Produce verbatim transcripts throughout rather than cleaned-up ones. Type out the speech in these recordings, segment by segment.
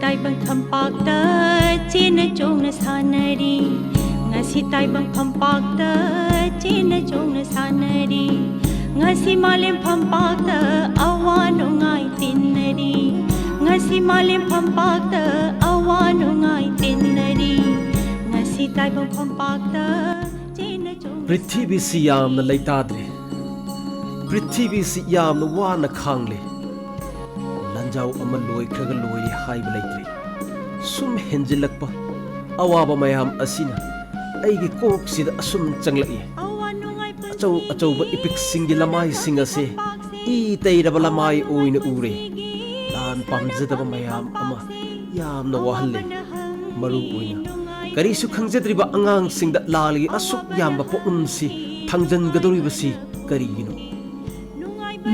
ꯇꯥꯏꯕꯪ ꯐꯝꯄꯥꯛꯇ ꯆꯦꯟꯅ ꯆꯣꯡꯅ ꯁꯥꯟꯅꯔꯤ꯫ ꯉꯁꯤ ꯇꯥꯏꯕꯪ ꯐꯝꯄꯥꯛꯇ ꯆꯦꯟꯅ ꯆꯣꯡꯅ ꯁꯥꯟꯅꯔꯤ꯫ ꯉꯁꯤ ꯃꯥꯂꯦꯝ ꯐꯝꯄꯥꯛꯇ ꯑꯋꯥ ꯅꯨꯡꯉꯥꯏ ꯇꯤꯟꯅꯔꯤ꯫ ꯉꯁꯤ ꯃꯥꯂꯦꯝ ꯐꯝꯄꯥꯛꯇ ꯑꯋꯥ ꯅꯨꯡꯉꯥꯏ ꯇꯤꯟꯅꯔꯤ꯫ ꯉꯁꯤ ꯇꯥꯏꯕꯪ ꯐꯝꯄꯥꯛꯇ ꯆꯦꯟꯅ ꯆꯣꯡꯅ ꯄ꯭ꯔꯤꯊꯤꯕꯤꯁꯤ ꯌꯥꯝꯅ ꯂꯩꯇꯥꯗ꯭ꯔꯦ꯫ ꯄ꯭ꯔꯤꯊꯤꯕꯤꯁꯤ ꯌꯥꯝꯅ ꯋꯥꯅ ꯈꯥꯡꯂꯦ꯫ ꯂꯥꯟꯖꯥꯎ ꯑꯃ ꯂꯣꯏꯈ꯭ꯔꯒ ꯂꯣꯏꯔꯦ ꯍꯥꯏꯕ ꯂꯩꯇ꯭ꯔꯦ꯫ ꯁꯨꯝ ꯍꯦꯟꯖꯤꯜꯂꯛꯄ ꯑꯋꯥꯕ ꯃꯌꯥꯝ ꯑꯁꯤꯅ ꯑꯩꯒꯤ ꯀꯣꯛꯁꯤꯗ ꯑꯁꯨꯝ ꯆꯪꯂꯛꯏ꯫ ꯑꯆꯧ ꯑꯆꯧꯕ ꯏꯄꯤꯛꯁꯤꯡꯒꯤ ꯂꯃꯥꯏꯁꯤꯡ ꯑꯁꯦ ꯏ ꯇꯩꯔꯕ ꯂꯃꯥꯏ ꯑꯣꯏꯅ ꯎꯔꯦ꯫ ꯂꯥꯟ ꯄꯥꯝꯖꯗꯕ ꯃꯌꯥꯝ ꯑꯃ ꯌꯥꯝꯅ ꯋꯥꯍꯜꯂꯦ꯫ ꯃꯔꯨ ꯑꯣꯏꯅ ꯀꯔꯤꯁꯨ ꯈꯪꯖꯗ꯭ꯔꯤꯕ ꯑꯉꯥꯡꯁꯤꯡꯗ ꯂꯥꯜꯒꯤ ꯑꯁꯨꯛ ꯌꯥꯝꯕ ꯄꯣꯠꯂꯨꯝꯁꯤ ꯊꯥꯡꯖꯟꯒꯗꯧꯔꯤꯕꯁꯤ ꯀꯔꯤꯒꯤꯅꯣ?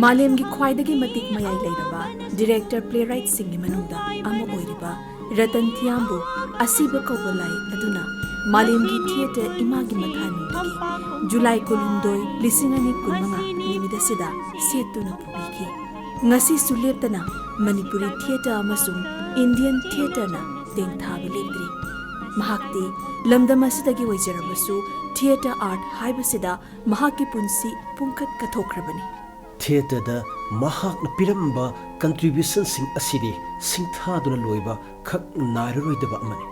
ꯃꯥꯂꯦꯝꯒꯤ ꯈ꯭ꯋꯥꯏꯗꯒꯤ ꯃꯇꯤꯛ ꯃꯌꯥꯏ ꯂꯩꯔꯕ ꯗꯤꯔꯦꯛꯇꯔ ꯄ꯭ꯂꯦꯔꯥꯏꯠꯁꯤꯡꯒꯤ ꯃꯅꯨꯡꯗ ꯑꯃ ꯑꯣꯏꯔꯤꯕ ꯔꯇꯟ ꯊꯤꯌꯥꯝꯕꯨ ꯑꯁꯤꯕ ꯀꯧꯕ ꯂꯥꯏ ꯑꯗꯨꯅ ꯃꯥꯂꯦꯝꯒꯤ ꯊꯤꯌꯦꯇꯔ ꯏꯃꯥꯒꯤ ꯃꯊꯥꯅꯤꯗꯒꯤ ꯖꯨꯂꯥꯏ ꯀꯨꯟꯍꯨꯝꯗꯣꯏ, ꯂꯤꯁꯤꯡ ꯑꯅꯤ ꯀꯨꯟꯃꯉꯥ ꯅꯨꯃꯤꯠ ꯑꯁꯤꯗ ꯁꯦꯠꯇꯨꯅ ꯄꯨꯕꯤꯈꯤ꯫ ꯉꯁꯤꯁꯨ ꯂꯦꯞꯇꯅ ꯃꯅꯤꯄꯨꯔꯤ ꯊꯤꯌꯦꯇꯔ ꯑꯃꯁꯨꯡ ꯏꯟꯗꯤꯌꯟ ꯊꯤꯌꯦꯇꯔꯅ ꯇꯦꯡꯊꯥꯕ ꯂꯦꯞꯇ꯭ꯔꯤ꯫ ꯃꯍꯥꯛꯇꯤ ꯂꯝꯗꯝ ꯑꯁꯤꯗꯒꯤ ꯑꯣꯏꯖꯔꯕꯁꯨ ꯊꯤꯌꯦꯇꯔ ꯑꯥꯔꯠ ꯍꯥꯏꯕꯁꯤꯗ ꯃꯍꯥꯛꯀꯤ ꯄꯨꯟꯁꯤ ꯄꯨꯡꯀꯠ ꯀꯠꯊꯣꯛꯈ꯭ꯔꯕꯅꯤ꯫ ꯊꯤꯌꯦꯇꯔꯗ ꯃꯍꯥꯛꯅ ꯄꯤꯔꯝꯕ ꯀꯟꯇ꯭ꯔꯤꯕ꯭ꯌꯨꯁꯟꯁꯤꯡ ꯑꯁꯤꯗꯤ ꯁꯤꯡꯊꯥꯗꯨꯅ ꯂꯣꯏꯕ ꯈꯛ ꯅꯥꯏꯔꯔꯣꯏꯗꯕ ꯑꯃꯅꯤ꯫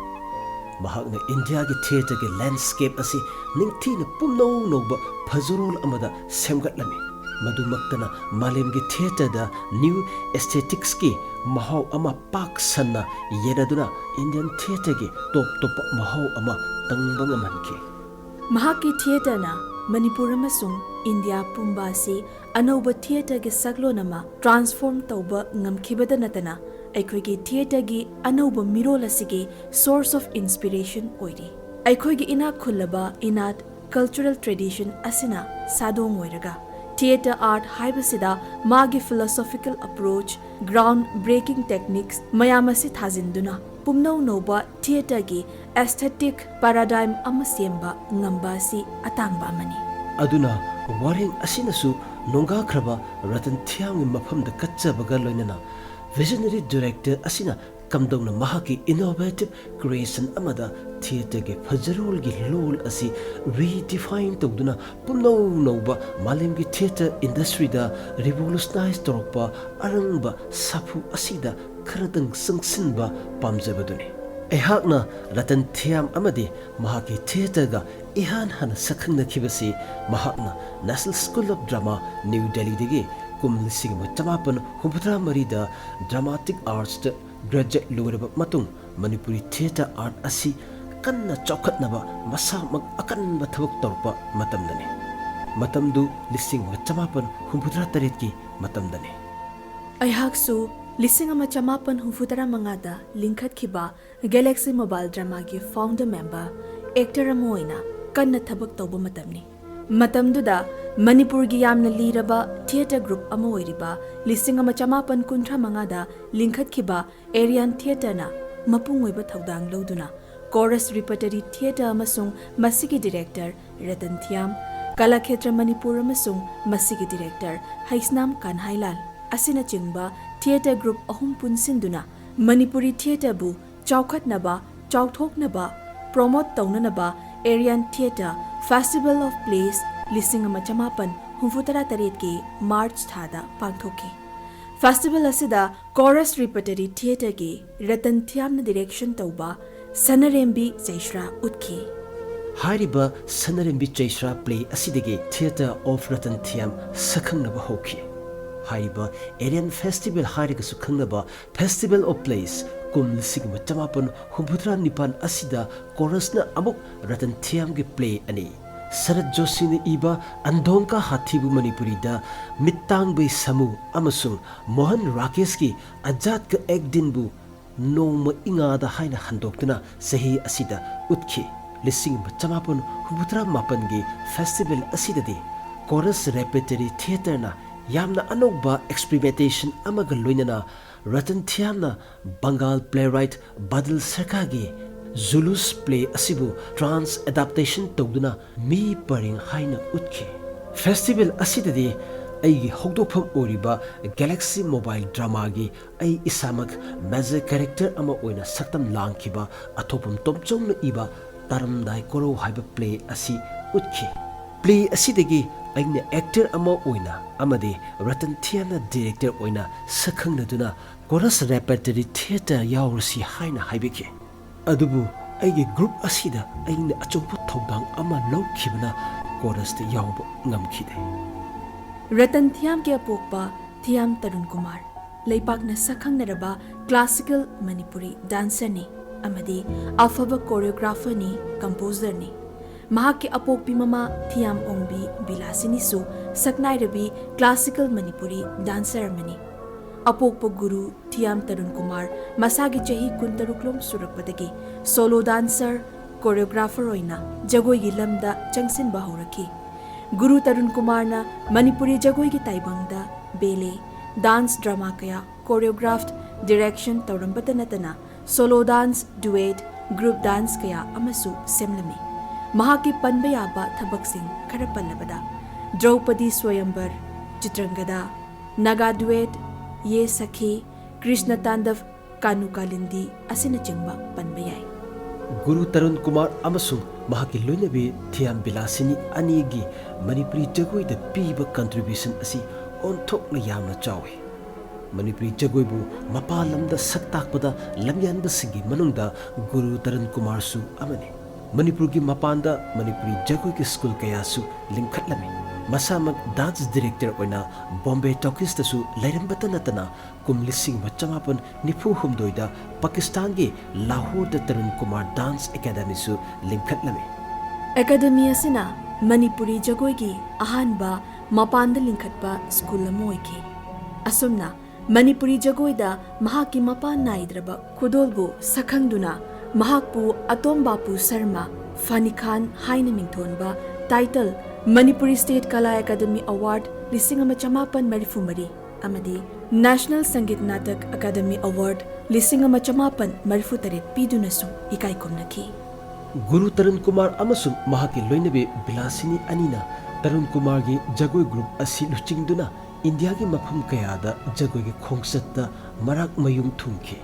ꯃꯍꯥꯛꯅ ꯏꯟꯗꯤꯌꯥꯒꯤ ꯊꯤꯌꯦꯇꯔꯒꯤ ꯂꯦꯟꯗꯁ꯭ꯀꯦꯞ ꯑꯁꯤ ꯅꯤꯡꯊꯤꯅ ꯄꯨꯝꯅꯧ ꯅꯧꯕ ꯐꯖꯔꯣꯜ ꯑꯃꯗ ꯁꯦꯝꯒꯠꯂꯝꯃꯤ꯫ ꯃꯗꯨꯃꯛꯇꯅ ꯃꯥꯂꯦꯝꯒꯤ ꯊꯤꯌꯦꯇꯔꯗ ꯅ꯭ꯌꯨ ꯑꯦꯁꯊꯦꯇꯤꯛꯁꯀꯤ ꯃꯍꯥꯎ ꯑꯃ ꯄꯥꯛ ꯁꯟꯅ ꯌꯦꯟꯅꯗꯨꯅ ꯏꯟꯗꯤꯌꯟ ꯊꯤꯌꯦꯇꯔꯒꯤ ꯇꯣꯞ ꯇꯣꯞꯄ ꯃꯍꯥꯎ ꯑꯃ ꯇꯪꯕ ꯉꯝꯍꯟꯈꯤ꯫ ꯃꯍꯥꯛꯀꯤ ꯊꯤꯌꯦꯇꯔꯅ ꯃꯅꯤꯄꯨꯔ ꯑꯃꯁꯨꯡ ꯏꯟꯗꯤꯌꯥ ꯄꯨꯝꯕ ꯑꯁꯤ ꯑꯅꯧꯕ ꯊꯤꯌꯦꯇꯔꯒꯤ ꯁꯛꯂꯣꯟ ꯑꯃ ꯇ꯭ꯔꯥꯟꯁꯐꯣꯔꯝ ꯇꯧꯕ ꯉꯝꯈꯤꯕꯗ ꯅꯠꯇꯅ ꯑꯩꯈꯣꯏꯒꯤ ꯊꯤꯌꯦꯇꯔꯒꯤ ꯑꯅꯧꯕ ꯃꯤꯔꯣꯜ ꯑꯁꯤꯒꯤ source of inspiration ꯑꯣꯏꯔꯤ꯫ ꯑꯩꯈꯣꯏꯒꯤ ꯏꯅꯥꯛ ꯈꯨꯜꯂꯕ ꯏꯅꯥꯠ ꯀꯜꯆꯔꯦꯜ ꯇ꯭ꯔꯦꯗꯤꯁꯟ ꯑꯁꯤꯅ ꯁꯥꯗꯣꯡ ꯑꯣꯏꯔꯒ ꯊꯤꯌꯦꯇꯔ ꯑꯥꯔꯠ ꯍꯥꯏꯕꯁꯤꯗ ꯃꯥꯒꯤ ꯐꯤꯂꯣꯁꯣꯐꯤꯀꯦꯜ ꯑꯦꯄ꯭ꯔꯣꯆ, ꯒ꯭ꯔꯥꯎꯟ ꯕ꯭ꯔꯦꯀꯤꯡ ꯇꯦꯛꯅꯤꯛꯁ ꯃꯌꯥꯝ ꯑꯁꯤ ꯊꯥꯖꯤꯟꯗꯨꯅ ꯄꯨꯝꯅꯧ ꯅꯧꯕ ꯊꯤꯌꯦꯇꯔꯒꯤ ꯑꯦꯁꯊꯦꯇꯤꯛ ꯄꯦꯔꯥꯗꯥꯏꯝ ꯑꯃ ꯁꯦꯝꯕ ꯉꯝꯕ ꯑꯁꯤ ꯑꯇꯥꯡꯕ ꯑꯃꯅꯤ꯫ ꯑꯗꯨꯅ ꯋꯥꯔꯦꯡ ꯑꯁꯤꯅꯁꯨ ꯅꯣꯡꯒꯥꯈ꯭ꯔꯕ ꯔꯇꯟ ꯊꯤꯌꯥꯝꯒꯤ ꯃꯐꯝꯗ ꯀꯠꯆꯕꯒ ꯂꯣꯏꯅꯅ ꯚꯤꯖꯅꯔꯤ ꯗꯤꯔꯦꯛꯇꯔ ꯑꯁꯤꯅ ꯀꯝꯗꯧꯅ ꯃꯍꯥꯛꯀꯤ innovative creation ꯑꯃꯗ theatreꯒꯤ ꯐꯖꯔꯣꯜꯒꯤ ꯂꯣꯜ ꯑꯁꯤ redefine ꯇꯧꯗꯨꯅ ꯄꯨꯝꯅꯧ ꯅꯧꯕ ꯃꯥꯂꯦꯝꯒꯤ theatre industryꯗ revolutionize ꯇꯧꯔꯛꯄ ꯑꯔꯪꯕ ꯁꯥꯐꯨ ꯑꯁꯤꯗ ꯈꯔꯗꯪ ꯆꯪꯁꯤꯟꯕ ꯄꯥꯝꯖꯕꯗꯨꯅꯤ꯫ ꯑꯩꯍꯥꯛꯅ ꯔꯇꯟ ꯊꯤꯌꯥꯝ ꯑꯃꯗꯤ ꯃꯍꯥꯛꯀꯤ theatreꯒ ꯏꯍꯥꯟ ꯍꯥꯟꯅ ꯁꯛꯈꯪꯅꯈꯤꯕꯁꯤ ꯃꯍꯥꯛꯅ National School of Drama, New Delhiꯗꯒꯤ ꯀꯨꯝ ꯂꯤꯁꯤꯡ ꯑꯃ ꯆꯃꯥꯄꯟ ꯍꯨꯝꯐꯨꯇꯔꯥ ꯃꯔꯤꯗ dramatic artsꯇ graduate ꯂꯣꯏꯔꯕ ꯃꯇꯨꯡ ꯃꯅꯤꯄꯨꯔꯤ theatre art ꯑꯁꯤ ꯀꯟꯅ ꯆꯥꯎꯈꯠꯅꯕ ꯃꯁꯥꯃꯛ ꯑꯀꯟꯕ ꯊꯕꯛ ꯇꯧꯔꯛꯄ ꯃꯇꯝꯗꯅꯤ꯫ ꯃꯇꯝꯗꯨ ꯂꯤꯁꯤꯡ ꯑꯃ ꯆꯃꯥꯄꯟ ꯍꯨꯝꯐꯨꯇꯔꯥ ꯇꯔꯦꯠꯀꯤ ꯃꯇꯝꯗꯅꯤ꯫ ꯑꯩꯍꯥꯛꯁꯨ ꯂꯤꯁꯤꯡ ꯑꯃ ꯆꯃꯥꯄꯟ ꯍꯨꯝꯐꯨꯇꯔꯥ ꯃꯉꯥꯗ ꯂꯤꯡꯈꯠꯈꯤꯕ Galaxy Mobile Dramaꯒꯤ founder member, actor ꯑꯃ ꯑꯣꯏꯅ ꯀꯟꯅ ꯊꯕꯛ ꯇꯧꯕ ꯃꯇꯝꯅꯤ꯫ ꯃꯇꯝꯗꯨꯗ ꯃꯅꯤꯄꯨꯔꯒꯤ ꯌꯥꯝꯅ ꯂꯤꯔꯕ theatre group ꯑꯃ ꯑꯣꯏꯔꯤꯕ ꯂꯤꯁꯤꯡ ꯑꯃ ꯆꯃꯥꯄꯟ ꯀꯨꯟꯊ꯭ꯔꯥ ꯃꯉꯥꯗ ꯂꯤꯡꯈꯠꯈꯤꯕ Aryan Theatreꯅ ꯃꯄꯨꯡ ꯑꯣꯏꯕ ꯊꯧꯗꯥꯡ ꯂꯧꯗꯨꯅ Chorus Repertory Theatre ꯑꯃꯁꯨꯡ ꯃꯁꯤꯒꯤ director ꯔꯇꯟ ꯊꯤꯌꯥꯝ, Kalakshetra Manipur ꯑꯃꯁꯨꯡ ꯃꯁꯤꯒꯤ director ꯍꯩꯁꯅꯥꯝ ꯀꯟꯍꯥꯏꯂꯥꯜ ꯑꯁꯤꯅꯆꯤꯡꯕ theatre group ꯑꯍꯨꯝ ꯄꯨꯟꯁꯤꯟꯗꯨꯅ ꯃꯅꯤꯄꯨꯔꯤ theatreꯕꯨ ꯆꯥꯎꯈꯠꯅꯕ, ꯆꯥꯎꯊꯣꯛꯅꯕ, promote ꯇꯧꯅꯅꯕ Aryan Theatre Festival of Plays ꯂꯤꯁꯤꯡ ꯑꯃ ꯆꯃꯥꯄꯟ ꯍꯨꯝꯐꯨꯇꯔꯥ ꯇꯔꯦꯠꯀꯤ March ꯊꯥꯗ ꯄꯥꯡꯊꯣꯛꯈꯤ꯫ Festival ꯑꯁꯤꯗ Chorus Repertory Theatreꯒꯤ ꯔꯇꯟ ꯊꯤꯌꯥꯝꯅ direction ꯇꯧꯕ ꯁꯅꯔꯦꯝꯕꯤ ꯆꯩꯁ꯭ꯔꯥ ꯎꯠꯈꯤ꯫ ꯍꯥꯏꯔꯤꯕ ꯁꯅꯔꯦꯝꯕꯤ ꯆꯩꯁ꯭ꯔꯥ play ꯑꯁꯤꯗꯒꯤ Theatre of Ratan Thiam ꯁꯛꯈꯪꯅꯕ ꯍꯧꯈꯤ꯫ ꯍꯥꯏꯔꯤꯕ Aryan Festival ꯍꯥꯏꯔꯒꯁꯨ ꯈꯪꯅꯕ Festival of Plays ꯀꯨꯝ ꯂꯤꯁꯤꯡ ꯑꯃ ꯆꯃꯥꯄꯟ ꯍꯨꯝꯐꯨꯇꯔꯥ ꯅꯤꯄꯥꯟ ꯑꯁꯤꯗ Chorusꯅ ꯑꯃꯨꯛ ꯔꯇꯟ ꯊꯤꯌꯥꯝꯒꯤ play ꯑꯅꯤ, ꯁꯔꯠ ꯖꯣꯁꯤꯅ ꯏꯕ ꯑꯟꯙꯣꯡ ꯀꯥ ꯍꯥꯊꯤꯕꯨ ꯃꯅꯤꯄꯨꯔꯤꯗ ꯃꯤꯠꯇꯥꯡꯕꯩ ꯁꯥꯃꯨ ꯑꯃꯁꯨꯡ ꯃꯣꯍꯟ ꯔꯥꯀꯦꯁꯀꯤ ꯑꯖꯥꯗ ꯀ ꯑꯦꯛ ꯗꯤꯟꯕꯨ ꯅꯣꯡꯃ ꯏꯉꯥꯗ ꯍꯥꯏꯅ ꯍꯟꯗꯣꯛꯇꯨꯅ ꯆꯍꯤ ꯑꯁꯤꯗ ꯎꯠꯈꯤ꯫ ꯂꯤꯁꯤꯡ ꯑꯃ ꯆꯃꯥꯄꯟ ꯍꯨꯝꯐꯨꯇꯔꯥ ꯃꯥꯄꯟꯒꯤ festival ꯑꯁꯤꯗꯗꯤ Chorus Repertory Theatreꯅ ꯌꯥꯝꯅ ꯑꯅꯧꯕ experimentation ꯑꯃꯒ ꯂꯣꯏꯅꯅ ꯔꯇꯟ ꯊꯤꯌꯥꯝꯅ ꯕꯪꯒꯥꯜ playwright ꯕꯥꯗꯜ ꯁꯔꯀꯥꯔꯒꯤ ꯖꯨꯂꯨꯁ play ꯑꯁꯤꯕꯨ trans adaptation ꯇꯧꯗꯨꯅ ꯃꯤ ꯄꯔꯦꯡ ꯍꯥꯏꯅ ꯎꯠꯈꯤ꯫ Festival ꯑꯁꯤꯗꯗꯤ ꯑꯩꯒꯤ ꯍꯧꯗꯣꯛꯐꯝ ꯑꯣꯏꯔꯤꯕ Galaxy Mobile Dramaꯒꯤ ꯑꯩ ꯏꯁꯥꯃꯛ major character ꯑꯃ ꯑꯣꯏꯅ ꯁꯛꯇꯝ ꯂꯥꯡꯈꯤꯕ ꯑꯊꯣꯛꯄꯝ ꯇꯣꯝꯆꯧꯅ ꯏꯕ ꯇꯥꯔꯝꯗꯥꯏ ꯀꯣꯔꯧ ꯍꯥꯏꯕ play ꯑꯁꯤ ꯎꯠꯈꯤ꯫ Play ꯑꯁꯤꯗꯒꯤ ꯑꯩꯅ actor ꯑꯃ ꯑꯣꯏꯅ ꯑꯃꯗꯤ ꯔꯇꯟ ꯊꯤꯌꯥꯝꯅ director ꯑꯣꯏꯅ ꯁꯛꯈꯪꯅꯗꯨꯅ Chorus Repertory Theatre ꯌꯥꯎꯔꯨꯁꯤ ꯍꯥꯏꯅ ꯍꯥꯏꯕꯤꯈꯤ꯫ ꯑꯗꯨꯕꯨ ꯑꯩꯒꯤ group ꯑꯁꯤꯗ ꯑꯩꯅ ꯑꯆꯧꯕ ꯊꯧꯗꯥꯡ ꯑꯃ ꯂꯧꯈꯤꯕꯅ Chorusꯇ ꯌꯥꯎꯕ ꯉꯝꯈꯤꯗꯦ꯫ ꯔꯇꯟ ꯊꯤꯌꯥꯝꯒꯤ ꯑꯄꯣꯛꯄ ꯊꯤꯌꯥꯝ ꯇꯔꯨꯟ ꯀꯨꯃꯥꯔ ꯂꯩꯄꯥꯛꯅ ꯁꯛꯈꯪꯅꯔꯕ classical ꯃꯅꯤꯄꯨꯔꯤ dancerꯅꯤ ꯑꯃꯗꯤ ꯑꯐꯕ choreographerꯅꯤ, composerꯅꯤ꯫ ꯃꯍꯥꯛꯀꯤ ꯑꯄꯣꯛꯄꯤ ꯃꯃꯥ ꯊꯤꯌꯥꯝ ꯑꯣꯡꯕꯤ ꯕꯤꯂꯥꯁꯤꯅꯤꯁꯨ ꯁꯛꯅꯥꯏꯔꯕꯤ classical ꯃꯅꯤꯄꯨꯔꯤ dancer ꯑꯃꯅꯤ꯫ ꯑꯄꯣꯛꯄ ꯒꯨꯔꯨ ꯊꯤꯌꯥꯝ ꯇꯔꯨꯟ ꯀꯨꯃꯥꯔ ꯃꯁꯥꯒꯤ ꯆꯍꯤ ꯀꯨꯟꯇꯔꯨꯛꯂꯣꯝ ꯁꯨꯔꯛꯄꯗꯒꯤ solo dancer, choreographer ꯑꯣꯏꯅ ꯖꯒꯣꯏꯒꯤ ꯂꯝꯗ ꯆꯪꯁꯤꯟꯕ ꯍꯧꯔꯛꯈꯤ꯫ ꯒꯨꯔꯨ ꯇꯔꯨꯟ ꯀꯨꯃꯥꯔꯅ ꯃꯅꯤꯄꯨꯔꯤ ꯖꯒꯣꯏꯒꯤ ꯇꯥꯏꯕꯪꯗ ballet, dance drama ꯀꯌꯥ choreographed, direction ꯇꯧꯔꯝꯕꯇ ꯅꯠꯇꯅ solo dance, duet, group dance ꯀꯌꯥ ꯑꯃꯁꯨ ꯁꯦꯝꯂꯝꯃꯤ꯫ ꯃꯍꯥꯛꯀꯤ ꯄꯟꯕ ꯌꯥꯕ ꯊꯕꯛꯁꯤꯡ ꯈꯔ ꯄꯜꯂꯕꯗ ꯗ꯭ꯔꯧꯄꯗꯤ ꯁ꯭ꯋꯌꯝꯕꯔ, ꯆꯤꯇ꯭ꯔꯪꯒꯗꯥ, ꯅꯥꯒꯥ duet, ꯌꯦ ꯁꯈꯤ, ꯀ꯭ꯔꯤꯁꯅ ꯇꯥꯟꯗꯕ, ꯀꯥꯅꯨ ꯀꯥꯂꯤꯟꯗꯤ ꯑꯁꯤꯅꯆꯤꯡꯕ ꯄꯟꯕ ꯌꯥꯏ꯫ ꯒꯨꯔꯨ ꯇꯔꯨꯟ ꯀꯨꯃꯥꯔ ꯑꯃꯁꯨꯡ ꯃꯍꯥꯛꯀꯤ ꯂꯣꯏꯅꯕꯤ ꯊꯤꯌꯥꯝ ꯕꯤꯂꯥꯁꯤꯅꯤ ꯑꯅꯤꯒꯤ ꯃꯅꯤꯄꯨꯔꯤ ꯖꯒꯣꯏꯗ ꯄꯤꯕ contribution ꯑꯁꯤ ꯑꯣꯟꯊꯣꯛꯅ ꯌꯥꯝꯅ ꯆꯥꯎꯏ꯫ ꯃꯅꯤꯄꯨꯔꯤ ꯖꯒꯣꯏꯕꯨ ꯃꯄꯥꯟ ꯂꯝꯗ ꯁꯛ ꯇꯥꯛꯄꯗ ꯂꯝꯌꯥꯟꯕꯁꯤꯡꯒꯤ ꯃꯅꯨꯡꯗ ꯒꯨꯔꯨ ꯇꯔꯨꯟ ꯀꯨꯃꯥꯔꯁꯨ ꯑꯃꯅꯤ꯫ ꯃꯅꯤꯄꯨꯔꯒꯤ ꯃꯄꯥꯟꯗ ꯃꯅꯤꯄꯨꯔꯤ ꯖꯒꯣꯏꯒꯤ school ꯀꯌꯥꯁꯨ ꯂꯤꯡꯈꯠꯂꯝꯃꯤ꯫ ꯃꯁꯥꯃꯛ dance director ꯑꯣꯏꯅ Bombay Talkiesꯇꯁꯨ ꯂꯩꯔꯝꯕꯇ ꯅꯠꯇꯅ ꯀꯨꯝ ꯂꯤꯁꯤꯡ ꯑꯃ ꯆꯃꯥꯄꯟ ꯅꯤꯐꯨ ꯍꯨꯝꯗꯣꯏꯗ ꯄꯥꯀꯤꯁꯇꯥꯟꯒꯤ ꯂꯥꯍꯣꯔꯗ ꯇꯔꯨꯟ ꯀꯨꯃꯥꯔ dance academyꯁꯨ ꯂꯤꯡꯈꯠꯂꯝꯃꯤ꯫ Academy ꯑꯁꯤꯅ ꯃꯅꯤꯄꯨꯔꯤ ꯖꯒꯣꯏꯒꯤ ꯑꯍꯥꯟꯕ ꯃꯄꯥꯟꯗ ꯂꯤꯡꯈꯠꯄ school ꯑꯃ ꯑꯣꯏꯈꯤ꯫ ꯑꯁꯨꯝꯅ ꯃꯅꯤꯄꯨꯔꯤ ꯖꯒꯣꯏꯗ ꯃꯍꯥꯛꯀꯤ ꯃꯄꯥꯟ ꯅꯥꯏꯗ꯭ꯔꯕ ꯈꯨꯗꯣꯜꯕꯨ ꯁꯛꯈꯪꯗꯨꯅ ꯃꯍꯥꯛꯄꯨ ꯑꯇꯣꯝ ꯕꯥꯄꯨ ꯁꯔꯃ, ꯐꯅꯤ ꯈꯥꯟ ꯍꯥꯏꯅ ꯃꯤꯡꯊꯣꯟꯕ title Manipuri State Kala Academy Award ꯂꯤꯁꯤꯡ ꯑꯃ ꯆꯃꯥꯄꯟ ꯃꯔꯤꯐꯨ ꯃꯔꯤ ꯑꯃꯗꯤ National Sangeet Natak Academy Award ꯂꯤꯁꯤꯡ ꯑꯃ ꯆꯃꯥꯄꯟ ꯃꯔꯤꯐꯨ ꯇꯔꯦꯠ ꯄꯤꯗꯨꯅꯁꯨ ꯏꯀꯥꯏ ꯈꯨꯝꯅꯈꯤ꯫ ꯒꯨꯔꯨ ꯇꯔꯨꯟ ꯀꯨꯃꯥꯔ ꯑꯃꯁꯨꯡ ꯃꯍꯥꯛꯀꯤ ꯂꯣꯏꯅꯕꯤ ꯕꯤꯂꯥꯁꯤꯅꯤ ꯑꯅꯤꯅ ꯑꯔꯨꯟ ꯀꯨꯃꯥꯔꯒꯤ ꯖꯒꯣꯏ ꯒ꯭ꯔꯨꯞ ꯑꯁꯤ ꯂꯨꯆꯤꯡꯗꯨꯅ ꯏꯟꯗꯤꯌꯥꯒꯤ ꯃꯐꯝ ꯀꯌꯥꯗ ꯖꯒꯣꯏꯒꯤ ꯈꯣꯡꯆꯠꯇ ꯃꯔꯥꯛ ꯃꯌꯨꯡ ꯊꯨꯡꯈꯤ꯫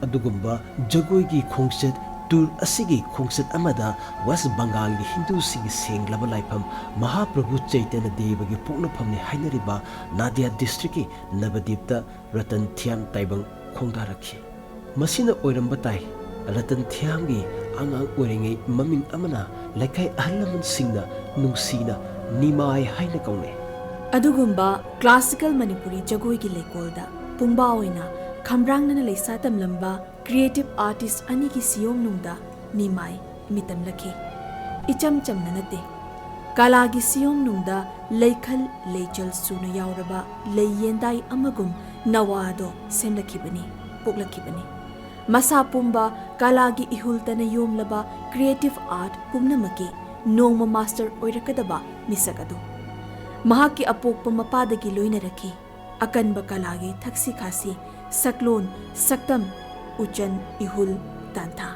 ꯑꯗꯨꯒꯨꯝꯕ ꯖꯒꯣꯏꯒꯤ ꯈꯣꯡꯆꯠ ꯇꯨꯔ ꯑꯁꯤꯒꯤ ꯈꯣꯡꯆꯠ ꯑꯃꯗ ꯋꯦꯁ ꯕꯪꯒꯥꯜꯒꯤ ꯍꯤꯟꯗꯨꯁꯤꯡꯒꯤ ꯁꯦꯡꯂꯕ ꯂꯥꯏꯐꯝ ꯃꯍꯥꯄ꯭ꯔꯚꯨ ꯆꯩꯇꯟꯌ ꯗꯦꯕꯒꯤ ꯄꯣꯛꯅꯐꯝꯅꯤ ꯍꯥꯏꯅꯔꯤꯕ ꯅꯥꯗꯤꯌꯥ ꯗꯤꯁꯇ꯭ꯔꯤꯛꯀꯤ ꯅꯕꯗꯤꯞꯇ ꯔꯇꯟ ꯊꯤꯌꯥꯝ ꯇꯥꯏꯕꯪ ꯈꯣꯡꯗꯥꯔꯛꯈꯤ꯫ ꯃꯁꯤꯅ ꯑꯣꯏꯔꯝꯕ ꯇꯥꯏ, ꯔꯇꯟ ꯊꯤꯌꯥꯝꯒꯤ ꯑꯉꯥꯡ ꯑꯣꯏꯔꯤꯉꯩ ꯃꯃꯤꯡ ꯑꯃꯅ ꯂꯩꯀꯥꯏ ꯑꯍꯜ ꯂꯃꯟꯁꯤꯡꯅ ꯅꯨꯡꯁꯤꯅ ꯅꯤꯃꯥꯏ ꯍꯥꯏꯅ ꯀꯧꯅꯩ꯫ ꯑꯗꯨꯒꯨꯝꯕ ꯀ꯭ꯂꯥꯁꯤꯀꯦꯜ ꯃꯅꯤꯄꯨꯔꯤ ꯖꯒꯣꯏꯒꯤ ꯂꯩꯀꯣꯜꯗ ꯄꯨꯡꯕꯥ ꯑꯣꯏꯅ ꯈꯝꯕ꯭ꯔꯥꯡꯅꯅ ꯂꯩꯁꯥ ꯇꯝꯂꯝꯕ ꯀ꯭ꯔꯤꯌꯦꯇꯤꯚ ꯑꯥꯔꯇꯤꯁ ꯑꯅꯤꯒꯤ ꯁꯤꯌꯣꯝꯅꯨꯡꯗ ꯅꯤꯃꯥꯏ ꯃꯤꯇꯝꯂꯛꯈꯤ꯫ ꯏꯆꯝ ꯆꯝꯅ ꯅꯠꯇꯦ꯫ ꯀꯂꯥꯒꯤ ꯁꯤꯌꯣꯝꯅꯨꯡꯗ ꯂꯩꯈꯜ ꯂꯩꯆꯜ ꯁꯨꯅ ꯌꯥꯎꯔꯕ ꯂꯩ ꯌꯦꯟꯗꯥꯏ ꯑꯃꯒꯨꯝ ꯅꯋꯥꯗꯣ ꯁꯦꯝꯂꯛꯈꯤꯕꯅꯤ, ꯄꯣꯛꯂꯛꯈꯤꯕꯅꯤ꯫ ꯃꯁꯥ ꯄꯨꯝꯕ ꯀꯂꯥꯒꯤ ꯏꯍꯨꯜꯇꯅ ꯌꯣꯝꯂꯕ ꯀ꯭ꯔꯤꯌꯦꯇꯤꯚ ꯑꯥꯔꯠ ꯄꯨꯝꯅꯃꯛꯀꯤ ꯅꯣꯡꯃ ꯃꯥꯁꯇꯔ ꯑꯣꯏꯔꯛꯀꯗꯕ ꯃꯤꯁꯛ ꯑꯗꯨ ꯃꯍꯥꯛꯀꯤ ꯑꯄꯣꯛꯄ ꯃꯄꯥꯗꯒꯤ ꯂꯣꯏꯅꯔꯛꯈꯤ꯫ ꯑꯀꯟꯕ ꯀꯂꯥꯒꯤ ꯊꯛꯁꯤ ꯈꯥꯁꯤ, ꯁꯛꯂꯣꯟ, ꯁꯛꯇꯝ, ꯎꯆꯟ, ꯏꯍꯨꯜ, ꯇꯥꯟꯊꯥ꯫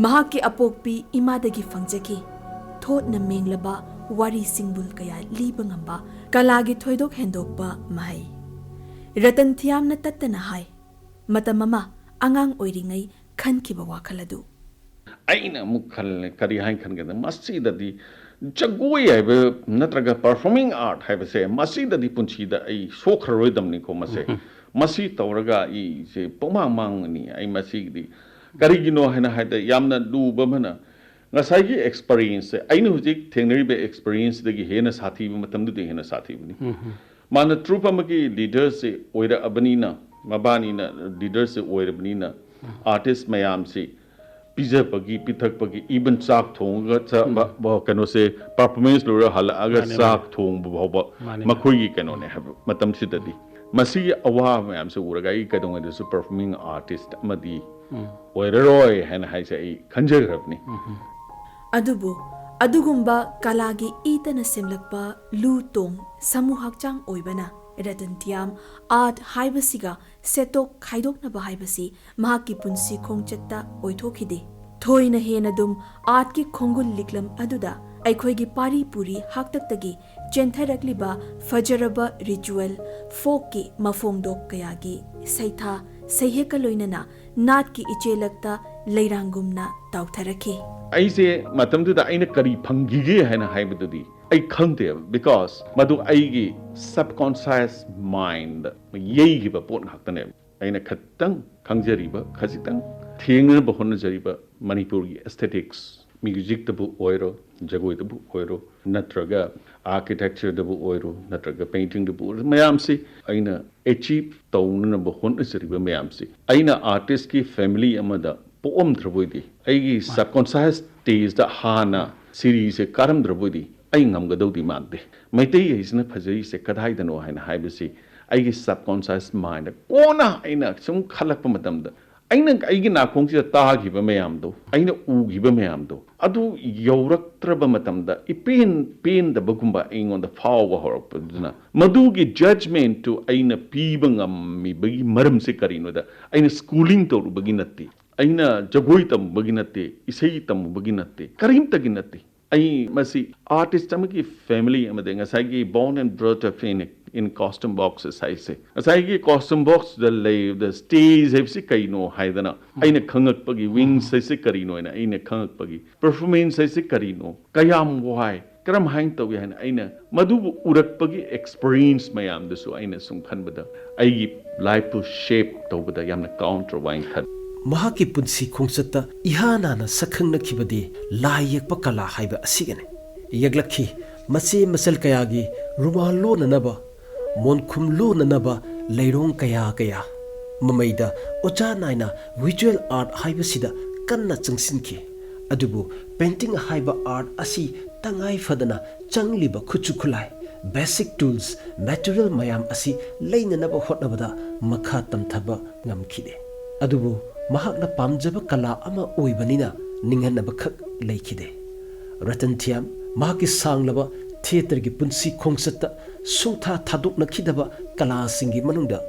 ꯃꯍꯥꯛꯀꯤ ꯑꯄꯣꯛꯄꯤ ꯏꯃꯥꯗꯒꯤ ꯐꯪꯖꯈꯤ꯫ ꯊꯣꯠꯅ ꯃꯦꯡꯂꯕ ꯋꯥꯔꯤ ꯁꯤꯡꯕꯨꯜ ꯀꯌꯥ ꯂꯤꯕ ꯉꯝꯕ ꯀꯂꯥꯒꯤ ꯊꯣꯏꯗꯣꯛ ꯍꯦꯟꯗꯣꯛꯄ ꯃꯍꯩ꯫ ꯔꯇꯟ ꯊꯤꯌꯥꯝꯅ ꯇꯠꯇꯅ ꯍꯥꯏ, ꯃꯇꯝ ꯑꯃ ꯑꯉꯥꯡ ꯑꯣꯏꯔꯤꯉꯩ ꯈꯟꯈꯤꯕ ꯋꯥꯈꯜ ꯑꯗꯨ꯫ ꯑꯩꯅ ꯑꯃꯨꯛ ꯈꯜꯂꯦ, ꯀꯔꯤ ꯍꯥꯏꯅ ꯈꯟꯒꯦꯗ, ꯃꯁꯤꯗꯗꯤ ꯖꯒꯣꯏ ꯍꯥꯏꯕ ꯅꯠꯇ꯭ꯔꯒ ꯄꯔꯐꯣꯔꯃꯤꯡ ꯑꯥꯔꯠ ꯍꯥꯏꯕꯁꯦ, ꯃꯁꯤꯗꯗꯤ ꯄꯨꯟꯁꯤꯗ ꯑꯩ ꯁꯣꯛꯈ꯭ꯔꯔꯣꯏꯗꯕꯅꯤꯀꯣ꯫ ꯃꯁꯦ, ꯃꯁꯤ ꯇꯧꯔꯒ ꯑꯩꯁꯦ ꯄꯨꯡꯃꯥꯡ ꯃꯥꯡꯉꯅꯤ꯫ ꯑꯩ ꯃꯁꯤꯒꯤꯗꯤ ꯀꯔꯤꯒꯤꯅꯣ ꯍꯥꯏꯅ ꯍꯥꯏꯗ, ꯌꯥꯝꯅ ꯂꯨꯕ ꯑꯃꯅ, ꯉꯁꯥꯏꯒꯤ ꯑꯦꯛꯁꯄꯔꯤꯌꯦꯟꯁꯁꯦ, ꯑꯩꯅ ꯍꯧꯖꯤꯛ ꯊꯦꯡꯅꯔꯤꯕ ꯑꯦꯛꯁꯄꯔꯤꯌꯦꯟꯁꯗꯒꯤ ꯍꯦꯟꯅ ꯁꯥꯊꯤꯕ, ꯃꯇꯝꯗꯨꯗ ꯍꯦꯟꯅ ꯁꯥꯊꯤꯕꯅꯤ꯫ ꯃꯥꯅ ꯇ꯭ꯔꯨꯞ ꯑꯃꯒꯤ ꯂꯤꯗꯔꯁꯦ ꯑꯣꯏꯔꯛꯑꯕꯅꯤꯅ, ꯃꯕꯥꯅꯤꯅ ꯂꯤꯗꯔꯁꯦ ꯑꯣꯏꯔꯕꯅꯤꯅ, ꯑꯥꯔꯇꯤꯁ ꯃꯌꯥꯝꯁꯤ ꯄꯤꯖꯕꯒꯤ, ꯄꯤꯊꯛꯄꯒꯤ, ꯏꯚꯟ ꯆꯥꯛ ꯊꯣꯡꯉꯒ ꯆꯥꯕ, ꯀꯩꯅꯣꯁꯦ, ꯄꯔꯐꯣꯔꯃꯦꯟꯁ ꯂꯣꯏꯔ ꯍꯜꯂꯛꯑꯒ ꯃꯥꯅꯦ, ꯆꯥꯛ ꯊꯣꯡꯕ ꯐꯥꯎꯕ ꯃꯥꯅꯦ, ꯃꯥꯅꯦ꯫ ꯃꯈꯣꯏꯒꯤ ꯀꯩꯅꯣꯅꯦ ꯍꯥꯏꯕ ꯃꯇꯝꯁꯤꯗꯗꯤ꯫ ꯃꯁꯤꯒꯤ ꯑꯋꯥꯕ ꯃꯌꯥꯝꯁꯦ ꯎꯔꯒ ꯑꯩ ꯀꯩꯗꯧꯉꯩꯗꯁꯨ ꯄꯔꯐꯣꯔꯃꯤꯡ ꯑꯥꯔꯇꯤꯁ ꯑꯃꯗꯤ ꯑꯣꯏꯔꯔꯣꯏ ꯍꯥꯏꯅ ꯍꯥꯏꯁꯦ ꯑꯩ ꯈꯟꯖꯈ꯭ꯔꯕꯅꯤ꯫ ꯑꯗꯨꯕꯨ ꯑꯗꯨꯒꯨꯝꯕ ꯀꯂꯥꯒꯤ ꯏꯇꯅ ꯁꯦꯝꯂꯛꯄ ꯂꯨ ꯇꯣꯡ ꯁꯃꯨ ꯍꯛꯆꯥꯡ ꯑꯣꯏꯕꯅ ꯔꯇꯟ ꯊꯤꯌꯥꯝ ꯑꯥꯔꯠ ꯍꯥꯏꯕꯁꯤꯒ ꯁꯦꯠꯇꯣꯛ ꯈꯥꯏꯗꯣꯛꯅꯕ ꯍꯥꯏꯕꯁꯤ ꯃꯍꯥꯛꯀꯤ ꯄꯨꯟꯁꯤ ꯈꯣꯡꯆꯠꯇ ꯑꯣꯏꯊꯣꯛꯈꯤꯗꯦ꯫ ꯊꯣꯏꯅ ꯍꯦꯟꯅꯗꯨꯝ ꯑꯥꯔꯠꯀꯤ ꯈꯣꯡꯒꯨꯜ ꯂꯤꯛꯂꯝ ꯑꯗꯨꯗ ꯑꯩꯈꯣꯏꯒꯤ ꯄꯥꯔꯤ ꯄꯨꯔꯤ ꯍꯥꯛꯇꯛꯇꯒꯤ ꯆꯦꯟꯊꯔꯛꯂꯤꯕ ꯐꯖꯔꯕ ꯔꯤꯆꯨꯋꯦꯜ, ꯐꯣꯛꯀꯤ ꯃꯐꯣꯡꯗꯣꯛ ꯀꯌꯥꯒꯤ ꯁꯩꯊꯥ ꯁꯩꯍꯦꯛꯀ ꯂꯣꯏꯅꯅ ꯅꯥꯠꯀꯤ ꯏꯆꯦꯜꯂꯛꯇ ꯂꯩꯔꯥꯡꯒꯨꯝꯅ ꯇꯥꯎꯊꯔꯛꯈꯤ꯫ ꯑꯩꯁꯦ ꯃꯇꯝꯗꯨꯗ ꯑꯩꯅ ꯀꯔꯤ ꯐꯪꯈꯤꯒꯦ ꯍꯥꯏꯅ ꯍꯥꯏꯕꯗꯨꯗꯤ ꯑꯩ ꯈꯪꯗꯦꯕ, because ꯃꯗꯨ ꯑꯩꯒꯤ subconscious mind ꯌꯩꯈꯤꯕ ꯄꯣꯠ ꯉꯥꯛꯇꯅꯦꯕ꯫ ꯑꯩꯅ ꯈꯤꯇꯪ ꯈꯪꯖꯔꯤꯕ, ꯈꯖꯤꯛꯇꯪ ꯊꯦꯡꯅꯅꯕ ꯍꯣꯠꯅꯖꯔꯤꯕ ꯃꯅꯤꯄꯨꯔꯒꯤ aesthetics, musicꯇꯕꯨ ꯑꯣꯏꯔꯣ, ꯖꯒꯣꯏꯗꯕꯨ ꯑꯣꯏꯔꯣ, ꯅꯠꯇ꯭ꯔꯒ architectureꯗꯕꯨ ꯑꯣꯏꯔꯣ, ꯅꯠꯇ꯭ꯔꯒ paintingꯗꯕꯨ ꯑꯣꯏꯔꯣ, ꯃꯌꯥꯝꯁꯤ ꯑꯩꯅ achieve ꯇꯧꯅꯅꯕ ꯍꯣꯠꯅꯖꯔꯤꯕ ꯃꯌꯥꯝꯁꯤ ꯑꯩꯅ artistꯀꯤ family ꯑꯃꯗ ꯄꯣꯛꯑꯝꯗ꯭ꯔꯕꯣꯏꯗꯤ, ꯑꯩꯒꯤ subconscious stageꯇ ꯍꯥꯟꯅ ꯁꯤꯔꯤꯁꯦ ꯀꯥꯔꯝꯗ꯭ꯔꯕꯣꯏꯗꯤ ꯑꯩ ꯉꯝꯒꯗꯧꯗꯤ ꯃꯥꯟꯗꯦ꯫ ꯃꯩꯇꯩ ꯍꯥꯏꯁꯤꯅ ꯐꯖꯔꯤꯁꯦ ꯀꯗꯥꯏꯗꯅꯣ ꯍꯥꯏꯅ ꯍꯥꯏꯕꯁꯤ ꯑꯩꯒꯤ subconscious mindꯗ ꯀꯣꯟꯅ ꯑꯩꯅ ꯁꯨꯝ ꯈꯜꯂꯛꯄ ꯃꯇꯝꯗ, ꯑꯩꯅ ꯑꯩꯒꯤ ꯅꯥꯀꯣꯡꯁꯤꯗ ꯇꯥꯈꯤꯕ ꯃꯌꯥꯝꯗꯣ, ꯑꯩꯅ ꯎꯈꯤꯕ ꯃꯌꯥꯝꯗꯣ, ꯑꯗꯨ ꯌꯧꯔꯛꯇ꯭ꯔꯕ ꯃꯇꯝꯗ ꯏꯄꯦꯟ ꯄꯦꯟꯗꯕꯒꯨꯝꯕ ꯑꯩꯉꯣꯟꯗ ꯐꯥꯎꯕ ꯍꯧꯔꯛꯄꯗꯨꯅ, ꯃꯗꯨꯒꯤ judgmentꯇꯨ ꯑꯩꯅ ꯄꯤꯕ ꯉꯝꯃꯤꯕꯒꯤ ꯃꯔꯝꯁꯦ ꯀꯔꯤꯅꯣꯗ, ꯑꯩꯅ schooling ꯇꯧꯔꯨꯕꯒꯤ ꯅꯠꯇꯦ, ꯑꯩꯅ ꯖꯒꯣꯏ ꯇꯝꯕꯒꯤ ꯅꯠꯇꯦ, ꯏꯁꯩ ꯇꯝꯃꯨꯕꯒꯤ ꯅꯠꯇꯦ, ꯀꯔꯤꯝꯇꯒꯤ ꯅꯠꯇꯦ꯫ ꯑꯩ ꯃꯁꯤ artist ꯑꯃꯒꯤ family ꯑꯃꯗ ꯉꯁꯥꯏꯒꯤ born and brought up in, in costume boxes ꯍꯥꯏꯁꯦ, ꯉꯁꯥꯏꯒꯤ costume boxꯇ ꯂꯩꯕꯗ stage ꯍꯥꯏꯕꯁꯤ ꯀꯩꯅꯣ ꯍꯥꯏꯗꯅ ꯑꯩꯅ ꯈꯪꯉꯛꯄꯒꯤ, wings ꯍꯥꯏꯁꯦ ꯀꯔꯤꯅꯣ ꯍꯥꯏꯅ ꯑꯩꯅ ꯈꯪꯉꯛꯄꯒꯤ, performance ꯍꯥꯏꯁꯦ ꯀꯔꯤꯅꯣ, ꯀꯌꯥꯝ ꯋꯥꯏ, ꯀꯔꯝ ꯍꯥꯏꯅ ꯇꯧꯏ ꯍꯥꯏꯅ ꯑꯩꯅ ꯃꯗꯨꯕꯨ ꯎꯔꯛꯄꯒꯤ experience ꯃꯌꯥꯝꯗꯨꯁꯨ ꯑꯩꯅ ꯁꯨꯝ ꯈꯟꯕꯗ ꯑꯩꯒꯤ lifeꯄꯨ shape ꯇꯧꯕꯗ ꯌꯥꯝꯅ counter ꯍꯥꯏꯅ ꯈꯜꯂꯤ꯫ ꯃꯍꯥꯛꯀꯤ ꯄꯨꯟꯁꯤ ꯈꯣꯡꯆꯠꯇ ꯏꯍꯥꯟ ꯍꯥꯟꯅ ꯁꯛꯈꯪꯅꯈꯤꯕꯗꯤ ꯂꯥꯏ ꯌꯦꯛꯄ ꯀꯂꯥ ꯍꯥꯏꯕ ꯑꯁꯤꯒꯅꯤ꯫ ꯌꯦꯛꯂꯛꯈꯤ ꯃꯆꯦ ꯃꯆꯜ ꯀꯌꯥꯒꯤ ꯔꯨꯃꯥꯜ ꯂꯣꯟꯅꯅꯕ, ꯃꯣꯟꯈꯨꯝ ꯂꯣꯟꯅꯅꯕ ꯂꯩꯔꯣꯡ ꯀꯌꯥ ꯀꯌꯥ꯫ ꯃꯃꯩꯗ ꯑꯣꯖꯥ ꯅꯥꯏꯅ visual art ꯍꯥꯏꯕꯁꯤꯗ ꯀꯟꯅ ꯆꯪꯁꯤꯟꯈꯤ꯫ ꯑꯗꯨꯕꯨ painting ꯍꯥꯏꯕ art ꯑꯁꯤ ꯇꯉꯥꯏ ꯐꯗꯅ ꯆꯪꯂꯤꯕ ꯈꯨꯠꯁꯨ ꯈꯨꯠꯂꯥꯏ, basic tools, material ꯃꯌꯥꯝ ꯑꯁꯤ ꯂꯩꯅꯅꯕ ꯍꯣꯠꯅꯕꯗ ꯃꯈꯥ ꯇꯝꯊꯕ ꯉꯝꯈꯤꯗꯦ꯫ ꯑꯗꯨꯕꯨ ꯃꯍꯥꯛꯅ ꯄꯥꯝꯖꯕ ꯀꯂꯥ ꯑꯃ ꯑꯣꯏꯕꯅꯤꯅ ꯅꯤꯡꯍꯟꯅꯕꯈꯛ ꯂꯩꯈꯤꯗꯦ꯫ ꯔꯇꯟ ꯊꯤꯌꯥꯝ ꯃꯍꯥꯛꯀꯤ ꯁꯥꯡꯂꯕ theatreꯒꯤ ꯄꯨꯟꯁꯤ ꯈꯣꯡꯆꯠꯇ ꯁꯨꯡꯊꯥ ꯊꯥꯗꯣꯛꯅꯈꯤꯗꯕ ꯀꯂꯥꯁꯤꯡꯒꯤ ꯃꯅꯨꯡꯗ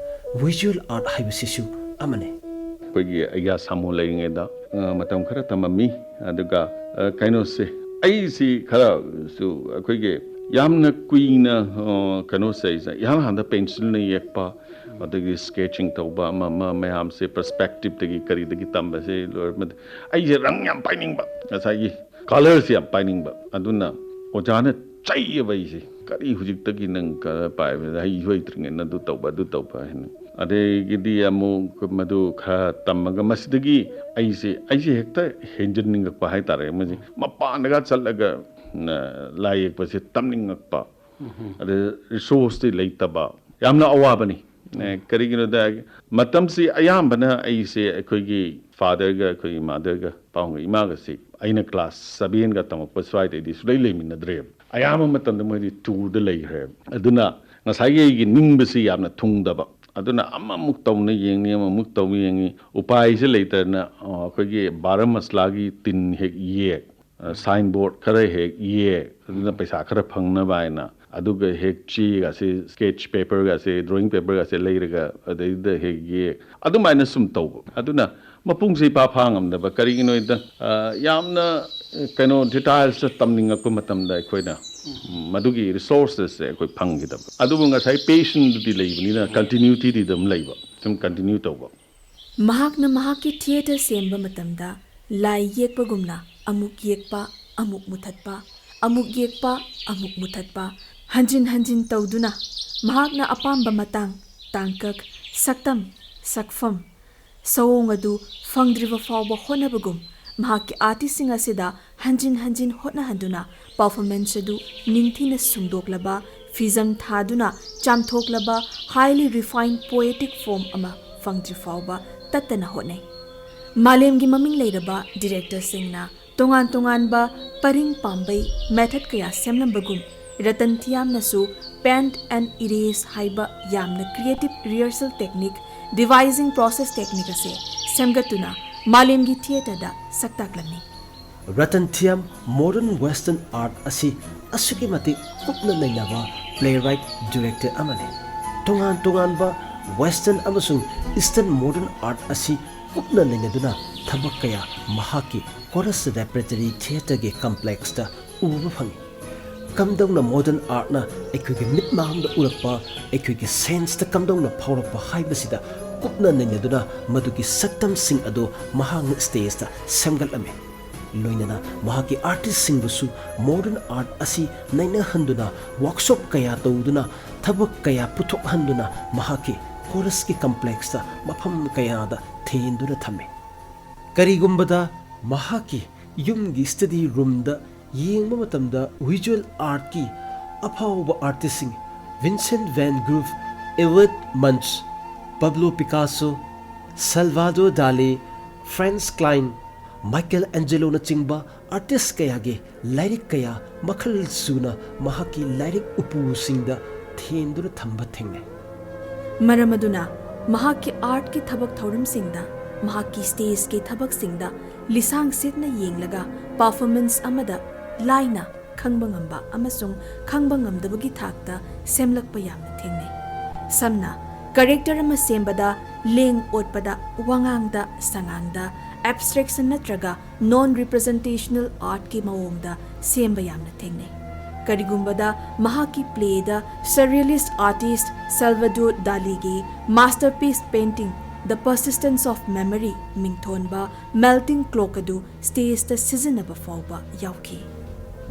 visual art ꯍꯥꯏꯕꯁꯤꯁꯨ ꯑꯃꯅꯤ꯫ ꯑꯩꯈꯣꯏꯒꯤ ꯑꯩꯒ꯭ꯌꯥ ꯁꯥꯃꯨ ꯂꯩꯔꯤꯉꯩꯗ, ꯑ, ꯃꯇꯝ ꯈꯔ ꯇꯝꯃꯝꯃꯤ꯫ ꯑꯗꯨꯒ, ꯑ, ꯀꯩꯅꯣꯁꯦ, ꯑꯩꯁꯤ ꯈꯔꯁꯨ ꯑꯩꯈꯣꯏꯒꯤ ꯌꯥꯝꯅ ꯀꯨꯏꯅ, ꯑ, ꯀꯩꯅꯣꯁꯦ, ꯑꯩꯁꯦ ꯏꯍꯥꯟ ꯍꯥꯟꯅ ꯄꯦꯟꯁꯤꯜꯅ ꯌꯦꯛꯄ, ꯑꯗꯒꯤ ꯁ꯭ꯀꯦꯠꯆꯤꯡ ꯇꯧꯕ, ꯑꯃ ꯑꯃ ꯃꯌꯥꯝꯁꯦ ꯄꯔꯁꯄꯦꯛꯇꯤꯞꯇꯒꯤ ꯀꯔꯤꯗꯒꯤ ꯇꯝꯕꯁꯦ ꯂꯣꯏꯔꯕ ꯃꯇꯨꯡ ꯑꯩꯁꯦ ꯔꯪ ꯌꯥꯝ ꯄꯥꯏꯅꯤꯡꯕ, ꯉꯁꯥꯏꯒꯤ ꯀꯂꯔꯁꯦ ꯌꯥꯝ ꯄꯥꯏꯅꯤꯡꯕ꯫ ꯑꯗꯨꯅ ꯑꯣꯖꯥꯅ ꯆꯩꯌꯦꯕ ꯑꯩꯁꯦ, "ꯀꯔꯤ ꯍꯧꯖꯤꯛꯇꯒꯤ ꯅꯪ ꯀꯂꯔ ꯄꯥꯏꯕꯗ ꯍꯩꯁꯨ ꯍꯩꯇ꯭ꯔꯤꯉꯩꯅ ꯑꯗꯨ ꯇꯧꯕ, ꯑꯗꯨ ꯇꯧꯕ" ꯍꯥꯏꯅ꯫ ꯑꯗꯒꯤꯗꯤ ꯑꯃꯨꯛ ꯃꯗꯨ ꯈꯔ ꯇꯝꯃꯒ ꯃꯁꯤꯗꯒꯤ ꯑꯩꯁꯦ, ꯑꯩꯁꯦ ꯍꯦꯛꯇ ꯍꯦꯟꯖꯟꯅꯤꯡꯉꯛꯄ ꯍꯥꯏꯇꯥꯔꯦ꯫ ꯃꯁꯤ ꯃꯄꯥꯟꯗꯒ ꯆꯠꯂꯒ, ꯑ, ꯂꯥꯏ ꯌꯦꯛꯄꯁꯦ ꯇꯝꯅꯤꯡꯉꯛꯄ꯫ ꯑꯗ ꯔꯤꯁꯣꯔꯁꯇꯤ ꯂꯩꯇꯕ꯫ ꯌꯥꯝꯅ ꯑꯋꯥꯕꯅꯤ꯫ ꯑꯦ, ꯀꯔꯤꯒꯤꯅꯣꯗ ꯃꯇꯝꯁꯤ ꯑꯌꯥꯝꯕꯅ ꯑꯩꯁꯦ ꯑꯩꯈꯣꯏꯒꯤ ꯐꯥꯗꯔꯒ ꯑꯩꯈꯣꯏꯒꯤ ꯃꯥꯗꯔꯒ ꯄꯥꯎꯡꯒ ꯏꯃꯥꯒꯁꯤ ꯑꯩꯅ ꯀ꯭ꯂꯥꯁ ꯁꯕꯦꯟꯒ ꯇꯝꯃꯛꯄ ꯁ꯭ꯋꯥꯏꯗꯩꯗꯤ ꯁꯨꯡꯂꯩ ꯂꯩꯃꯤꯟꯅꯗ꯭ꯔꯦꯕ꯫ ꯑꯌꯥꯝꯕ ꯃꯇꯝꯗ ꯃꯣꯏꯗꯤ ꯇꯨꯔꯗ ꯂꯩꯈ꯭ꯔꯦꯕ꯫ ꯑꯗꯨꯅ ꯉꯁꯥꯏꯒꯤ ꯑꯩꯒꯤ ꯅꯤꯡꯕꯁꯤ ꯌꯥꯝꯅ ꯊꯨꯡꯗꯕ꯫ ꯑꯗꯨꯅ ꯑꯃꯃꯨꯛ ꯇꯧꯅ ꯌꯦꯡꯅꯤ, ꯑꯃꯃꯨꯛ ꯇꯧꯅ ꯌꯦꯡꯅꯤ꯫ ꯎꯄꯥꯏꯁꯦ ꯂꯩꯇꯗꯅ, ꯑ, ꯑꯩꯈꯣꯏꯒꯤ ꯕꯥꯔꯥ ꯃꯁꯂꯥꯒꯤ ꯇꯤꯟ ꯍꯦꯛ ꯌꯦꯛ, ꯑ, ꯁꯥꯏꯟ ꯕꯣꯔꯗ ꯈꯔ ꯍꯦꯛ ꯌꯦꯛ, ꯑꯗꯨꯅ ꯄꯩꯁꯥ ꯈꯔ ꯐꯪꯅꯕ ꯍꯥꯏꯅ꯫ ꯑꯗꯨꯒ ꯍꯦꯛ ꯆꯦꯒꯁꯦ, ꯁ꯭ꯀꯦꯠꯆ ꯄꯦꯄꯔꯒꯁꯦ, ꯗ꯭ꯔꯣꯌꯤꯡ ꯄꯦꯄꯔꯒꯁꯦ ꯂꯩꯔꯒ ꯑꯗꯩꯗ ꯍꯦꯛ ꯌꯦꯛ꯫ ꯑꯗꯨꯃꯥꯏꯅ ꯁꯨꯝ ꯇꯧꯕ꯫ ꯑꯗꯨꯅ ꯃꯄꯨꯡꯁꯦ ꯏꯐꯥ ꯐꯥ ꯉꯝꯗꯕ꯫ ꯀꯔꯤꯒꯤꯅꯣ ꯍꯥꯏꯗ, ꯑ, ꯌꯥꯝꯅ, ꯑ, ꯀꯩꯅꯣ, ꯗꯤꯇꯦꯜꯁꯇ ꯇꯝꯅꯤꯡꯉꯛꯄ ꯃꯇꯝꯗ ꯑꯩꯈꯣꯏꯅ, ꯎꯝ, ꯃꯗꯨꯒꯤ ꯔꯤꯁꯣꯔꯁꯦꯁꯁꯦ ꯑꯩꯈꯣꯏ ꯐꯪꯈꯤꯗꯕ꯫ ꯑꯗꯨꯕꯨ ꯉꯁꯥꯏ ꯄꯦꯁꯟꯗꯨꯗꯤ ꯂꯩꯕꯅꯤꯅ ꯀꯟꯇꯤꯅ꯭ꯌꯨꯇꯤꯗꯤ ꯑꯗꯨꯝ ꯂꯩꯕ, ꯁꯨꯝ ꯀꯟꯇꯤꯅ꯭ꯌꯨ ꯇꯧꯕ꯫ ꯃꯍꯥꯛꯅ ꯃꯍꯥꯛꯀꯤ ꯊꯤꯌꯦꯇꯔ ꯁꯦꯝꯕ ꯃꯇꯝꯗ ꯂꯥꯏ ꯌꯦꯛꯄꯒꯨꯝꯅ ꯑꯃꯨꯛ ꯌꯦꯛꯄ, ꯑꯃꯨꯛ ꯃꯨꯊꯠꯄ, ꯑꯃꯨꯛ ꯌꯦꯛꯄ, ꯑꯃꯨꯛ ꯃꯨꯊꯠꯄ, ꯍꯟꯖꯤꯟ ꯍꯟꯖꯤꯟ ꯇꯧꯗꯨꯅ ꯃꯍꯥꯛꯅ ꯑꯄꯥꯝꯕ ꯃꯇꯥꯡ, ꯇꯥꯡꯀꯛ, ꯁꯛꯇꯝ, ꯁꯛꯐꯝ, ꯁꯑꯣꯡ ꯑꯗꯨ ꯐꯪꯗ꯭ꯔꯤꯕ ꯐꯥꯎꯕ ꯍꯣꯠꯅꯕꯒꯨꯝ, ꯃꯍꯥꯛꯀꯤ ꯑꯥꯔꯇꯤꯁꯁꯤꯡ ꯑꯁꯤꯗ ꯍꯟꯖꯤꯟ ꯍꯟꯖꯤꯟ ꯍꯣꯠꯅꯍꯟꯗꯨꯅ ꯄꯔꯐꯣꯔꯃꯦꯟꯁ ꯑꯗꯨ ꯅꯤꯡꯊꯤꯅ ꯁꯨꯝꯗꯣꯛꯂꯕ, ꯐꯤꯖꯝ ꯊꯥꯗꯨꯅ ꯆꯥꯝꯊꯣꯛꯂꯕ, highly refined poetic form ꯑꯃ ꯐꯪꯗ꯭ꯔꯤ ꯐꯥꯎꯕ ꯇꯠꯇꯅ ꯍꯣꯠꯅꯩ꯫ ꯃꯥꯂꯦꯝꯒꯤ ꯃꯃꯤꯡ ꯂꯩꯔꯕ ꯗꯤꯔꯦꯛꯇꯔꯁꯤꯡꯅ ꯇꯣꯉꯥꯟ ꯇꯣꯉꯥꯟꯕ ꯄꯔꯤꯡ ꯄꯥꯝꯕꯩ, ꯃꯦꯊꯗ ꯀꯌꯥ ꯁꯦꯝꯂꯝꯕꯒꯨꯝ, ꯔꯇꯟ ꯊꯤꯌꯥꯝꯅꯁꯨ paint and erase ꯍꯥꯏꯕ ꯌꯥꯝꯅ creative rehearsal technique, devising process technique ꯑꯁꯦ ꯁꯦꯝꯒꯠꯇꯨꯅ ꯃꯥꯂꯦꯝꯒꯤ ꯊꯤꯌꯦꯇꯔꯗ ꯁꯛ ꯇꯥꯛꯂꯝꯃꯤ꯫ Ratan Thiyam modern western art ꯑꯁꯤ ꯑꯁꯨꯛꯀꯤ ꯃꯇꯤꯛ ꯀꯨꯞꯅ ꯅꯩꯅꯕ ꯄ꯭ꯂꯦꯔꯥꯏꯠ, ꯗꯤꯔꯦꯛꯇꯔ ꯑꯃꯅꯤ꯫ ꯇꯣꯉꯥꯟ ꯇꯣꯉꯥꯟꯕ ꯋꯦꯁꯇꯔꯟ ꯑꯃꯁꯨꯡ ꯏꯁꯇꯔꯟ ꯃꯣꯗꯔꯟ ꯑꯥꯔꯠ ꯑꯁꯤ ꯀꯨꯞꯅ ꯅꯩꯅꯗꯨꯅ ꯊꯕꯛ ꯀꯌꯥ ꯃꯍꯥꯛꯀꯤ Corus Repertory Theatreꯒꯤ complexꯇ ꯎꯕ ꯐꯪꯏ꯫ ꯀꯝꯗꯧꯅ modern artꯅ ꯑꯩꯈꯣꯏꯒꯤ ꯃꯤꯠꯃꯥꯡꯗ ꯎꯔꯛꯄ, ꯑꯩꯈꯣꯏꯒꯤ senseꯇ ꯀꯝꯗꯧꯅ ꯐꯥꯎꯔꯛꯄ ꯍꯥꯏꯕꯁꯤꯗ ꯀꯨꯞꯅ ꯅꯩꯅꯗꯨꯅ ꯃꯗꯨꯒꯤ ꯁꯛꯇꯝꯁꯤꯡ ꯑꯗꯨ ꯃꯍꯥꯛꯅ stageꯇ ꯁꯦꯝꯒꯠꯂꯝꯃꯤ꯫ ꯂꯣꯏꯅꯅ ꯃꯍꯥꯛꯀꯤ artistꯁꯤꯡꯕꯨꯁꯨ modern art ꯑꯁꯤ ꯅꯩꯅꯍꯟꯗꯨꯅ, workshop ꯀꯌꯥ ꯇꯧꯗꯨꯅ, ꯊꯕꯛ ꯀꯌꯥ ꯄꯨꯊꯣꯛꯍꯟꯗꯨꯅ ꯃꯍꯥꯛꯀꯤ Corusꯀꯤ complexꯇ ꯃꯐꯝ ꯀꯌꯥꯗ ꯊꯦꯟꯗꯨꯅ ꯊꯝꯃꯤ꯫ ꯀꯔꯤꯒꯨꯝꯕꯗ ꯃꯍꯥꯛꯀꯤ ꯌꯨꯝꯒꯤ study roomꯗ ꯌꯦꯡꯕ ꯃꯇꯝꯗ visual artꯀꯤ ꯑꯐꯥꯎꯕ artistꯁꯤꯡ Vincent van Gogh, Edvard Munch, Pablo Picasso, Salvador Dali, Franz Kline, Michelangeloꯅꯆꯤꯡꯕ artist ꯀꯌꯥꯒꯤ ꯂꯥꯏꯔꯤꯛ ꯀꯌꯥ ꯃꯈꯜ ꯁꯨꯅ ꯃꯍꯥꯛꯀꯤ ꯂꯥꯏꯔꯤꯛ ꯎꯄꯨꯁꯤꯡꯗ ꯊꯦꯟꯗꯨꯅ ꯊꯝꯕ ꯊꯦꯡꯅꯩ꯫ ꯃꯔꯝ ꯑꯗꯨꯅ ꯃꯍꯥꯛꯀꯤ artꯀꯤ ꯊꯕꯛ ꯊꯧꯔꯝꯁꯤꯡꯗ, ꯃꯍꯥꯛꯀꯤ stageꯀꯤ ꯊꯕꯛꯁꯤꯡꯗ ꯂꯤꯁꯥꯡ ꯁꯤꯠꯅ ꯌꯦꯡꯂꯒ performance ꯑꯃꯗ ꯂꯥꯏꯅ ꯈꯪꯕ ꯉꯝꯕ ꯑꯃꯁꯨꯡ ꯈꯪꯕ ꯉꯝꯗꯕꯒꯤ ꯊꯥꯛꯇ ꯁꯦꯝꯂꯛꯄ ꯌꯥꯝꯅ ꯊꯦꯡꯅꯩ꯫ ꯁꯝꯅ, character ꯑꯃ ꯁꯦꯝꯕꯗ ꯂꯦꯡ ꯑꯣꯠꯄꯗ, ꯋꯥꯉꯥꯡꯗ, ꯁꯉꯥꯡꯗ, abstraction ꯅꯠꯇ꯭ꯔꯒ non representational artꯀꯤ ꯃꯑꯣꯡꯗ ꯁꯦꯝꯕ ꯌꯥꯝꯅ ꯊꯦꯡꯅꯩ꯫ ꯀꯔꯤꯒꯨꯝꯕꯗ ꯃꯍꯥꯛꯀꯤ playꯗ surrealist artist Salvador Daliꯒꯤ masterpiece painting The Persistence of Memory ꯃꯤꯡꯊꯣꯟꯕ melting clock ꯑꯗꯨ stageꯇ ꯁꯤꯖꯤꯟꯅꯕ ꯐꯥꯎꯕ ꯌꯥꯎꯈꯤ꯫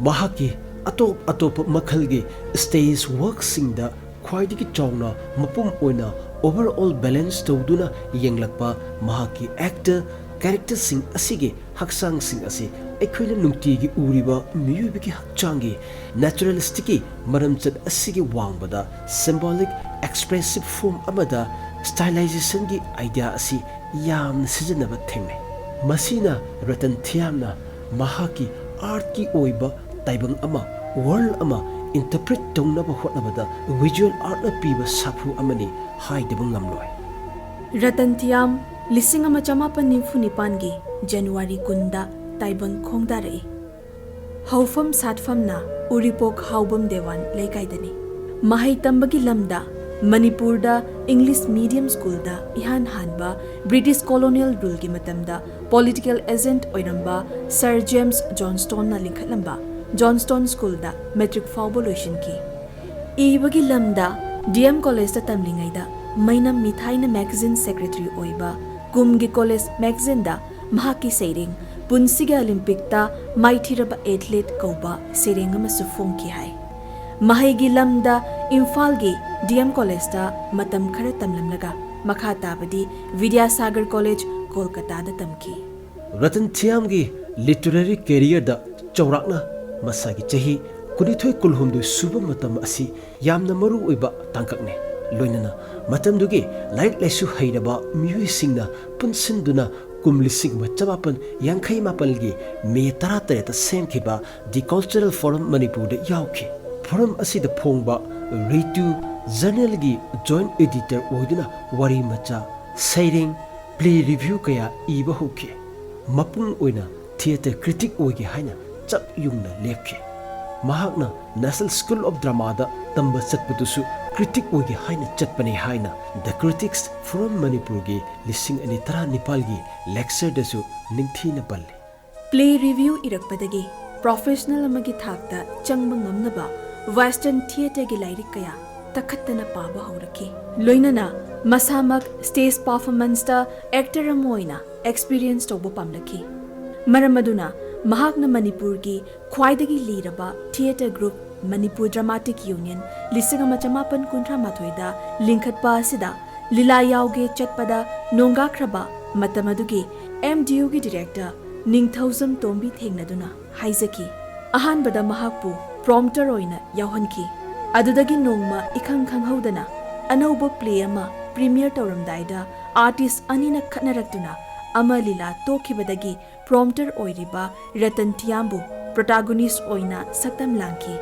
ꯃꯍꯥꯛꯀꯤ ꯑꯇꯣꯞ ꯑꯇꯣꯞꯄ ꯃꯈꯜꯒꯤ stage workꯁꯤꯡꯗ ꯈ꯭ꯋꯥꯏꯗꯒꯤ ꯆꯥꯎꯅ ꯃꯄꯨꯝ ꯑꯣꯏꯅ overall balance ꯇꯧꯗꯨꯅ ꯌꯦꯡꯂꯛꯄ ꯃꯍꯥꯛꯀꯤ actor characterꯁꯤꯡ ꯑꯁꯤꯒꯤ ꯍꯛꯆꯥꯡꯁꯤꯡ ꯑꯁꯤ ꯑꯩꯈꯣꯏꯅ ꯅꯨꯡꯇꯤꯒꯤ ꯎꯔꯤꯕ ꯃꯤꯑꯣꯏꯕꯒꯤ ꯍꯛꯆꯥꯡꯒꯤ naturalisticꯀꯤ ꯃꯔꯝꯆꯠ ꯑꯁꯤꯒꯤ ꯋꯥꯡꯃꯗ symbolic expressive form ꯑꯃꯗ stylizationꯒꯤ idea ꯑꯁꯤ ꯌꯥꯝꯅ ꯁꯤꯖꯤꯟꯅꯕ ꯊꯦꯡꯅꯩ꯫ ꯃꯁꯤꯅ ꯔꯇꯟ ꯊꯤꯌꯥꯝꯅ ꯃꯍꯥꯛꯀꯤ artꯀꯤ ꯑꯣꯏꯕ ꯇꯥꯏꯕꯪ ꯑꯃ, world ꯑꯃ interpret ꯇꯧꯅꯕ ꯍꯣꯠꯅꯕꯗ visual artꯅ ꯄꯤꯕ ꯁꯥꯐꯨ ꯑꯃꯅꯤ ꯍꯥꯏꯗꯕ ꯉꯝꯂꯣꯏ꯫ ꯔꯇꯟ ꯊꯤꯌꯥꯝ ꯂꯤꯁꯤꯡ ꯑꯃ ꯆꯃꯥꯄꯟ ꯅꯤꯐꯨ ꯅꯤꯄꯥꯟꯒꯤ January ꯀꯨꯟꯗ ꯇꯥꯏꯕꯪ ꯈꯣꯡꯗꯥꯔꯛꯏ꯫ ꯍꯧꯐꯝ ꯁꯥꯠꯐꯝꯅ ꯎꯔꯤꯄꯣꯛ ꯍꯥꯎꯕꯝ ꯗꯦꯋꯥꯟ ꯂꯩꯀꯥꯏꯗꯅꯤ꯫ ꯃꯍꯩ ꯇꯝꯕꯒꯤ ꯂꯝꯗ ꯃꯅꯤꯄꯨꯔꯗ ꯏꯪꯂꯤꯁ ꯃꯤꯗꯤꯌꯝ ꯁ꯭ꯀꯨꯜꯗ ꯏꯍꯥꯟ ꯍꯥꯟꯕ ꯕ꯭ꯔꯤꯇꯤꯁ ꯀꯣꯂꯣꯅꯤꯌꯦꯜ ꯔꯨꯜꯒꯤ ꯃꯇꯝꯗ ꯄꯣꯂꯤꯇꯤꯀꯦꯜ ꯑꯦꯖꯦꯟꯠ ꯑꯣꯏꯔꯝꯕ ꯁꯔ ꯖꯦꯝꯁ ꯖꯣꯟꯁꯇꯣꯟꯅ ꯂꯤꯡꯈꯠꯂꯝꯕ ꯖꯣꯟꯁꯇꯣꯟ ꯁ꯭ꯀꯨꯜꯗ ꯃꯦꯇ꯭ꯔꯤꯛ ꯐꯥꯎꯕ ꯂꯣꯏꯁꯤꯟꯈꯤ꯫ ꯏꯕꯒꯤ ꯂꯝꯗ ꯗꯤ ꯑꯦꯝ ꯀꯣꯂꯦꯖꯇ ꯇꯝꯂꯤꯉꯩꯗ ꯃꯩꯅꯝ ꯃꯤꯊꯥꯏꯅ ꯃꯦꯒꯥꯖꯤꯟ ꯁꯦꯀ꯭ꯔꯦꯇꯔꯤ ꯑꯣꯏꯕ, ꯀꯨꯝꯒꯤ ꯀꯣꯂꯦꯖ ꯃꯦꯒꯥꯖꯤꯟꯗ ꯃꯍꯥꯛꯀꯤ ꯁꯩꯔꯦꯡ ꯄꯨꯟꯁꯤꯒꯤ ꯑꯣꯂꯤꯝꯄꯤꯛꯇ ꯃꯥꯏꯊꯤꯔꯕ ꯑꯦꯊꯂꯦꯠ ꯀꯧꯕ ꯁꯩꯔꯦꯡ ꯑꯃꯁꯨ ꯐꯣꯡꯈꯤ ꯍꯥꯏ꯫ ꯃꯍꯩꯒꯤ ꯂꯝꯗ ꯏꯝꯐꯥꯜꯒꯤ ꯗꯤ ꯑꯦꯝ ꯀꯣꯂꯦꯖꯇ ꯃꯇꯝ ꯈꯔ ꯇꯝꯂꯝꯂꯒ ꯃꯈꯥ ꯇꯥꯕꯗꯤ ꯕꯤꯗ꯭ꯌꯥꯁꯥꯒꯔ ꯀꯣꯂꯦꯖ, ꯀꯣꯜꯀꯇꯥꯗ ꯇꯝꯈꯤ꯫ ꯔꯇꯟ ꯊꯤꯌꯥꯝꯒꯤ ꯂꯤꯇꯔꯦꯔꯤ ꯀꯦꯔꯤꯌꯔꯗ ꯆꯥꯎꯔꯥꯛꯅ ꯃꯁꯥꯒꯤ ꯆꯍꯤ ꯀꯨꯟꯅꯤꯊꯣꯏ ꯀꯨꯟꯍꯨꯝꯗꯣꯏ ꯁꯨꯕ ꯃꯇꯝ ꯑꯁꯤ ꯌꯥꯝꯅ ꯃꯔꯨ ꯑꯣꯏꯕ ꯇꯥꯡꯀꯛꯅꯤ꯫ ꯂꯣꯏꯅꯅ ꯃꯇꯝꯗꯨꯒꯤ ꯂꯥꯏꯔꯤꯛ ꯂꯥꯏꯁꯨ ꯍꯩꯔꯕ ꯃꯤꯑꯣꯏꯁꯤꯡꯅ ꯄꯨꯟꯁꯤꯟꯗꯨꯅ ꯀꯨꯝ ꯂꯤꯁꯤꯡ ꯑꯃ ꯆꯃꯥꯄꯟ ꯌꯥꯡꯈꯩ ꯃꯥꯄꯜꯒꯤ ꯃꯦ ꯇꯔꯥꯇꯔꯦꯠꯇ ꯁꯦꯝꯈꯤꯕ ꯗꯤ ꯀꯜꯆꯔꯦꯜ ꯐꯣꯔꯝ ꯃꯅꯤꯄꯨꯔꯗ ꯌꯥꯎꯈꯤ꯫ ꯐꯣꯔꯝ ꯑꯁꯤꯗ ꯐꯣꯡꯕ ꯔꯤꯇꯨ ꯖꯔꯅꯦꯜꯒꯤ ꯖꯣꯏꯟꯠ ꯑꯦꯗꯤꯇꯔ ꯑꯣꯏꯗꯨꯅ ꯋꯥꯔꯤ ꯃꯆꯥ, ꯁꯩꯔꯦꯡ, ꯄ꯭ꯂꯦ ꯔꯤꯚ꯭ꯌꯨ ꯀꯌꯥ ꯏꯕ ꯍꯧꯈꯤ꯫ ꯃꯄꯨꯡ ꯑꯣꯏꯅ ꯊꯤꯌꯦꯇꯔ ꯀ꯭ꯔꯤꯇꯤꯛ ꯑꯣꯏꯒꯦ ꯍꯥꯏꯅ ꯆꯞ ꯌꯨꯡꯅ ꯂꯦꯞꯈꯤ꯫ ꯃꯍꯥꯛꯅ ꯅꯦꯁꯅꯦꯜ ꯁ꯭ꯀꯨꯜ ꯑꯣꯐ ꯗ꯭ꯔꯃꯥꯗ ꯇꯝꯕ ꯆꯠꯄꯗꯨꯁꯨ ꯀ꯭ꯔꯤꯇꯤꯛ ꯑꯣꯏꯒꯦ ꯍꯥꯏꯅ ꯆꯠꯄꯅꯤ ꯍꯥꯏꯅ ꯗ ꯀ꯭ꯔꯤꯇꯤꯛꯁ ꯐꯣꯔꯝ ꯃꯅꯤꯄꯨꯔꯒꯤ ꯂꯤꯁꯤꯡ ꯑꯅꯤ ꯇꯔꯥꯅꯤꯄꯥꯜꯒꯤ ꯂꯦꯛꯆꯔꯗꯁꯨ ꯅꯤꯡꯊꯤꯅ ꯄꯜꯂꯤ꯫ ꯄ꯭ꯂꯦ ꯔꯤꯚ꯭ꯌꯨ ꯏꯔꯛꯄꯗꯒꯤ ꯄ꯭ꯔꯣꯐꯦꯁꯅꯦꯜ ꯑꯃꯒꯤ ꯊꯥꯛꯇ ꯆꯪꯕ ꯉꯝꯅꯕ ꯋꯦꯁꯇꯔꯟ ꯊꯤꯌꯦꯇꯔꯒꯤ ꯂꯥꯏꯔꯤꯛ ꯀꯌꯥ ꯇꯛꯈꯠꯇꯅ ꯄꯥꯕ ꯍꯧꯔꯛꯈꯤ꯫ ꯂꯣꯏꯅꯅ ꯃꯁꯥꯃꯛ ꯁ꯭ꯇꯦꯖ ꯄꯔꯐꯣꯔꯃꯦꯟꯁꯇ ꯑꯦꯛꯇꯔ ꯑꯃ ꯑꯣꯏꯅ ꯑꯦꯛꯁꯄꯤꯔꯤꯌꯦꯟꯁ ꯇꯧꯕ ꯄꯥꯝꯂꯛꯈꯤ꯫ ꯃꯔꯝ ꯑꯗꯨꯅ ꯃꯍꯥꯛꯅ ꯃꯅꯤꯄꯨꯔꯒꯤ ꯈ꯭ꯋꯥꯏꯗꯒꯤ ꯂꯤꯔꯕ theatre group Manipur dramatic union ꯂꯤꯁꯤꯡ ꯑꯃ ꯆꯃꯥꯄꯟ ꯀꯨꯟꯊ꯭ꯔꯥ ꯃꯥꯊꯣꯏꯗ ꯂꯤꯡꯈꯠꯄ ꯑꯁꯤꯗ ꯂꯤꯂꯥ ꯌꯥꯎꯒꯦ ꯆꯠꯄꯗ ꯅꯣꯡꯒꯥꯈ꯭ꯔꯕ ꯃꯇꯝ ꯑꯗꯨꯒꯤ ꯑꯦꯝ ꯗꯤ ꯌꯨꯒꯤ ꯗꯤꯔꯦꯛꯇꯔ ꯅꯤꯡꯊꯧꯖꯝ ꯇꯣꯝꯕꯤ ꯊꯦꯡꯅꯗꯨꯅ ꯍꯥꯏꯖꯈꯤ꯫ ꯑꯍꯥꯟꯕꯗ ꯃꯍꯥꯛꯄꯨ ꯄ꯭ꯔꯣꯝꯇꯔ ꯑꯣꯏꯅ ꯌꯥꯎꯍꯟꯈꯤ꯫ ꯑꯗꯨꯗꯒꯤ ꯅꯣꯡꯃ ꯏꯈꯪ ꯈꯪꯍꯧꯗꯅ ꯑꯅꯧꯕ ꯄ꯭ꯂꯦ ꯑꯃ ꯄ꯭ꯔꯤꯃꯤꯌꯔ ꯇꯧꯔꯝꯗꯥꯏꯗ ꯑꯥꯔꯇꯤꯁ ꯑꯅꯤꯅ ꯈꯠꯅꯔꯛꯇꯨꯅ ꯑꯃ ꯂꯤꯂꯥ ꯇꯣꯛꯈꯤꯕꯗꯒꯤ ꯄ꯭ꯔꯣꯝꯇꯔ ꯑꯣꯏꯔꯤꯕ ꯔꯇꯟ ꯊꯤꯌꯥꯝꯕꯨ ꯄ꯭ꯔꯣꯇꯥꯒꯣꯅꯤꯁ꯭ꯠ ꯑꯣꯏꯅ ꯁꯛꯇꯝ ꯂꯥꯡꯈꯤ꯫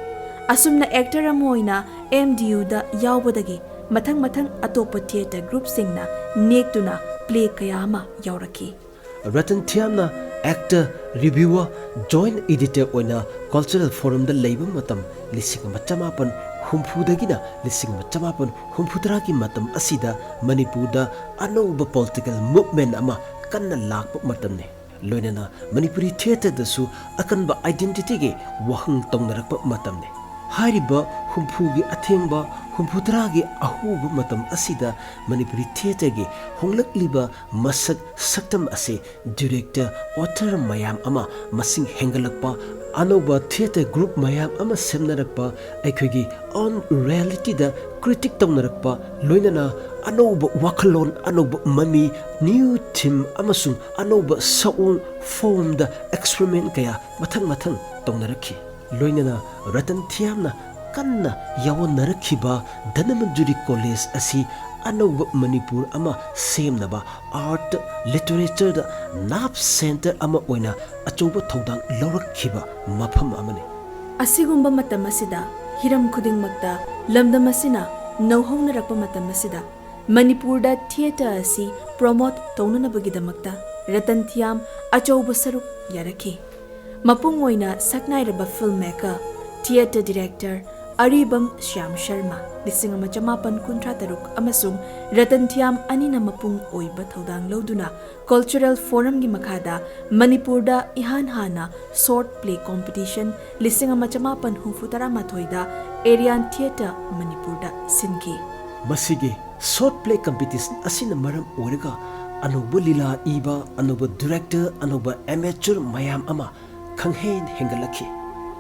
ꯑꯁꯨꯝꯅ ꯑꯦꯛꯇꯔ ꯑꯃ ꯑꯣꯏꯅ ꯑꯦꯝ ꯗꯤ ꯌꯨꯗ ꯌꯥꯎꯕꯗꯒꯤ ꯃꯊꯪ ꯃꯊꯪ ꯑꯇꯣꯞꯄ ꯊꯤꯌꯦꯇꯔ ꯒ꯭ꯔꯨꯞꯁꯤꯡꯅ ꯅꯦꯛꯇꯨꯅ ꯄ꯭ꯂꯦ ꯀꯌꯥ ꯑꯃ ꯌꯥꯎꯔꯛꯈꯤ꯫ ꯔꯇꯟ ꯊꯤꯌꯥꯝꯅ ꯑꯦꯛꯇꯔ, ꯔꯤꯚ꯭ꯌꯨꯋꯔ, ꯖꯣꯏꯟꯠ ꯑꯦꯗꯤꯇꯔ ꯑꯣꯏꯅ ꯀꯜꯆꯔꯦꯜ ꯐꯣꯔꯝꯗ ꯂꯩꯕ ꯃꯇꯝ ꯂꯤꯁꯤꯡ ꯑꯃ ꯆꯃꯥꯄꯟ ꯍꯨꯝꯐꯨꯗꯒꯤꯅ ꯂꯤꯁꯤꯡ ꯑꯃ ꯆꯃꯥꯄꯟ ꯍꯨꯝꯐꯨꯇꯔꯥꯒꯤ ꯃꯇꯝ ꯑꯁꯤꯗ ꯃꯅꯤꯄꯨꯔꯗ ꯑꯅꯧꯕ political movement ꯑꯃ ꯀꯟꯅ ꯂꯥꯛꯄ ꯃꯇꯝꯅꯤ꯫ ꯂꯣꯏꯅꯅ ꯃꯅꯤꯄꯨꯔꯤ theatreꯗꯁꯨ ꯑꯀꯟꯕ identityꯒꯤ ꯋꯥꯍꯪ ꯇꯧꯅꯔꯛꯄ ꯃꯇꯝꯅꯤ꯫ ꯍꯥꯏꯔꯤꯕ ꯍꯨꯝꯐꯨꯒꯤ ꯑꯊꯦꯡꯕ, ꯍꯨꯝꯐꯨꯇꯔꯥꯒꯤ ꯑꯍꯧꯕ ꯃꯇꯝ ꯑꯁꯤꯗ ꯃꯅꯤꯄꯨꯔꯤ theatreꯒꯤ ꯍꯣꯡꯂꯛꯂꯤꯕ ꯃꯁꯛ ꯁꯛꯇꯝ ꯑꯁꯤ director, author ꯃꯌꯥꯝ ꯑꯃ ꯃꯁꯤꯡ ꯍꯦꯟꯒꯠꯂꯛꯄ, ꯑꯅꯧꯕ theatre group ꯃꯌꯥꯝ ꯑꯃ ꯁꯦꯝꯅꯔꯛꯄ, ꯑꯩꯈꯣꯏꯒꯤ own realityꯗ critic ꯇꯧꯅꯔꯛꯄ, ꯂꯣꯏꯅꯅ ꯑꯅꯧꯕ ꯋꯥꯈꯜꯂꯣꯟ, ꯑꯅꯧꯕ ꯃꯃꯤ, new theme ꯑꯃꯁꯨꯡ ꯑꯅꯧꯕ ꯁꯛꯑꯣꯡ formꯗ experiment ꯀꯌꯥ ꯃꯊꯪ ꯃꯊꯪ ꯇꯧꯅꯔꯛꯈꯤ꯫ ꯂꯣꯏꯅꯅ ꯔꯇꯟ ꯊꯤꯌꯥꯝꯅ ꯀꯟꯅ ꯌꯥꯑꯣꯟꯅꯔꯛꯈꯤꯕ ꯙꯅꯃꯟꯖꯨꯔꯤ College ꯑꯁꯤ ꯑꯅꯧꯕ ꯃꯅꯤꯄꯨꯔ ꯑꯃ ꯁꯦꯝꯅꯕ art, literatureꯗ nerve centre ꯑꯃ ꯑꯣꯏꯅ ꯑꯆꯧꯕ ꯊꯧꯗꯥꯡ ꯂꯧꯔꯛꯈꯤꯕ ꯃꯐꯝ ꯑꯃꯅꯤ꯫ ꯑꯁꯤꯒꯨꯝꯕ ꯃꯇꯝ ꯑꯁꯤꯗ ꯍꯤꯔꯝ ꯈꯨꯗꯤꯡꯃꯛꯇ ꯂꯝꯗꯝ ꯑꯁꯤꯅ ꯅꯧꯍꯧꯅꯔꯛꯄ ꯃꯇꯝ ꯑꯁꯤꯗ ꯃꯅꯤꯄꯨꯔꯗ theatre ꯑꯁꯤ promote ꯇꯧꯅꯅꯕꯒꯤꯗꯃꯛꯇ ꯔꯇꯟ ꯊꯤꯌꯥꯝ ꯑꯆꯧꯕ ꯁꯔꯨꯛ ꯌꯥꯔꯛꯈꯤ꯫ ꯃꯄꯨꯡ ꯑꯣꯏꯅ ꯁꯛꯅꯥꯏꯔꯕ film maker, theatre director ꯑꯔꯤꯕꯝ ꯁ꯭ꯌꯥꯝ ꯁꯔꯃ, ꯂꯤꯁꯤꯡ ꯑꯃ ꯆꯃꯥꯄꯟ ꯀꯨꯟꯊ꯭ꯔꯥ ꯇꯔꯨꯛ, ꯑꯃꯁꯨꯡ ꯔꯇꯟ ꯊꯤꯌꯥꯝ ꯑꯅꯤꯅ ꯃꯄꯨꯡ ꯑꯣꯏꯕ ꯊꯧꯗꯥꯡ ꯂꯧꯗꯨꯅ Cultural Forumꯒꯤ ꯃꯈꯥꯗ ꯃꯅꯤꯄꯨꯔꯗ ꯏꯍꯥꯟ ꯍꯥꯟꯅ short play competition ꯂꯤꯁꯤꯡ ꯑꯃ ꯆꯃꯥꯄꯟ ꯍꯨꯝꯐꯨ ꯇꯔꯥꯃꯥꯊꯣꯏꯗ Aryan Theatre ꯃꯅꯤꯄꯨꯔꯗ ꯁꯤꯟꯈꯤ꯫ ꯃꯁꯤꯒꯤ short play competition ꯑꯁꯤꯅ ꯃꯔꯝ ꯑꯣꯏꯔꯒ ꯑꯅꯧꯕ ꯂꯤꯂꯥ ꯏꯕ, ꯑꯅꯧꯕ director, ꯑꯅꯧꯕ amateur ꯃꯌꯥꯝ ꯑꯃ ꯈꯪꯍꯦꯟ ꯍꯦꯟꯒꯠꯂꯛꯈꯤ꯫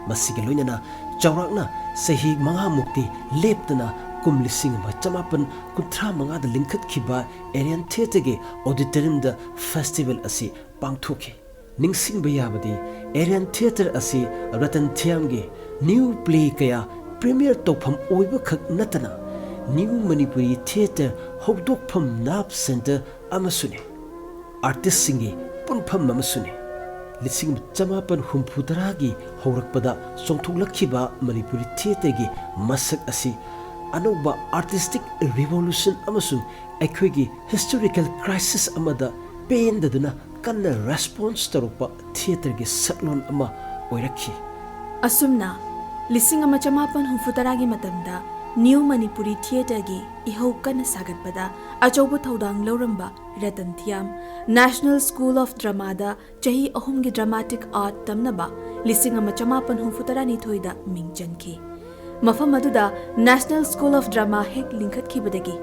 ꯃꯁꯤꯒ ꯂꯣꯏꯅꯅ ꯆꯥꯎꯔꯥꯛꯅ ꯆꯍꯤ ꯃꯉꯥꯃꯨꯛꯇꯤ ꯂꯦꯞꯇꯅ ꯀꯨꯝ ꯂꯤꯁꯤꯡ ꯑꯃ ꯆꯃꯥꯄꯟ ꯀꯨꯟꯊ꯭ꯔꯥ ꯃꯉꯥꯗ ꯂꯤꯡꯈꯠꯈꯤꯕ Aryan Theatreꯒꯤ auditoriumꯗ festival ꯑꯁꯤ ꯄꯥꯡꯊꯣꯛꯈꯤ꯫ ꯅꯤꯡꯁꯤꯡꯕ ꯌꯥꯕꯗꯤ Aryan Theatre ꯑꯁꯤ ꯔꯇꯟ ꯊꯤꯌꯥꯝꯒꯤ new play ꯀꯌꯥ premiere ꯇꯧꯐꯝ ꯑꯣꯏꯕꯈꯛ ꯅꯠꯇꯅ New Manipuri Theatre ꯍꯧꯗꯣꯛꯐꯝ nerve centre ꯑꯃꯁꯨꯅꯤ꯫ Artistꯁꯤꯡꯒꯤ ꯄꯨꯟꯐꯝ ꯑꯃꯁꯨꯅꯤ꯫ ꯂꯤꯁꯤꯡ ꯆꯃꯥꯄꯟ ꯍꯨꯝꯐꯨ ꯇꯔꯥꯒꯤ ꯍꯧꯔꯛꯄꯗ ꯆꯣꯡꯊꯣꯛꯂꯛꯈꯤꯕ ꯃꯅꯤꯄꯨꯔꯤ theatreꯒꯤ ꯃꯁꯛ ꯑꯁꯤ ꯑꯅꯧꯕ artistic revolution ꯑꯃꯁꯨꯡ ꯑꯩꯈꯣꯏꯒꯤ historical crisis ꯑꯃꯗ ꯄꯦꯟꯗꯗꯨꯅ ꯀꯟꯅ response ꯇꯧꯔꯛꯄ theatreꯒꯤ ꯁꯛꯂꯣꯟ ꯑꯃ ꯑꯣꯏꯔꯛꯈꯤ꯫ ꯑꯁꯨꯝꯅ ꯂꯤꯁꯤꯡ ꯑꯃ ꯆꯃꯥꯄꯟ ꯍꯨꯝꯐꯨ ꯇꯔꯥꯒꯤ ꯃꯇꯝꯗ New Manipuri Theatreꯒꯤ ꯏꯍꯧ ꯀꯟꯅ ꯁꯥꯒꯠꯄꯗ ꯑꯆꯧꯕ ꯊꯧꯗꯥꯡ ꯂꯧꯔꯝꯕ ꯔꯇꯟ ꯊꯤꯌꯥꯝ National School of Dramaꯗ ꯆꯍꯤ ꯑꯍꯨꯝꯒꯤ dramatic art ꯇꯝꯅꯕ ꯂꯤꯁꯤꯡ ꯑꯃ ꯆꯃꯥꯄꯟ ꯍꯨꯝꯐꯨ ꯇꯔꯥꯅꯤꯊꯣꯏꯗ ꯃꯤꯡ ꯆꯟꯈꯤ꯫ ꯃꯐꯝ ꯑꯗꯨꯗ National School of Drama ꯍꯦꯛ ꯂꯤꯡꯈꯠꯈꯤꯕꯗꯒꯤ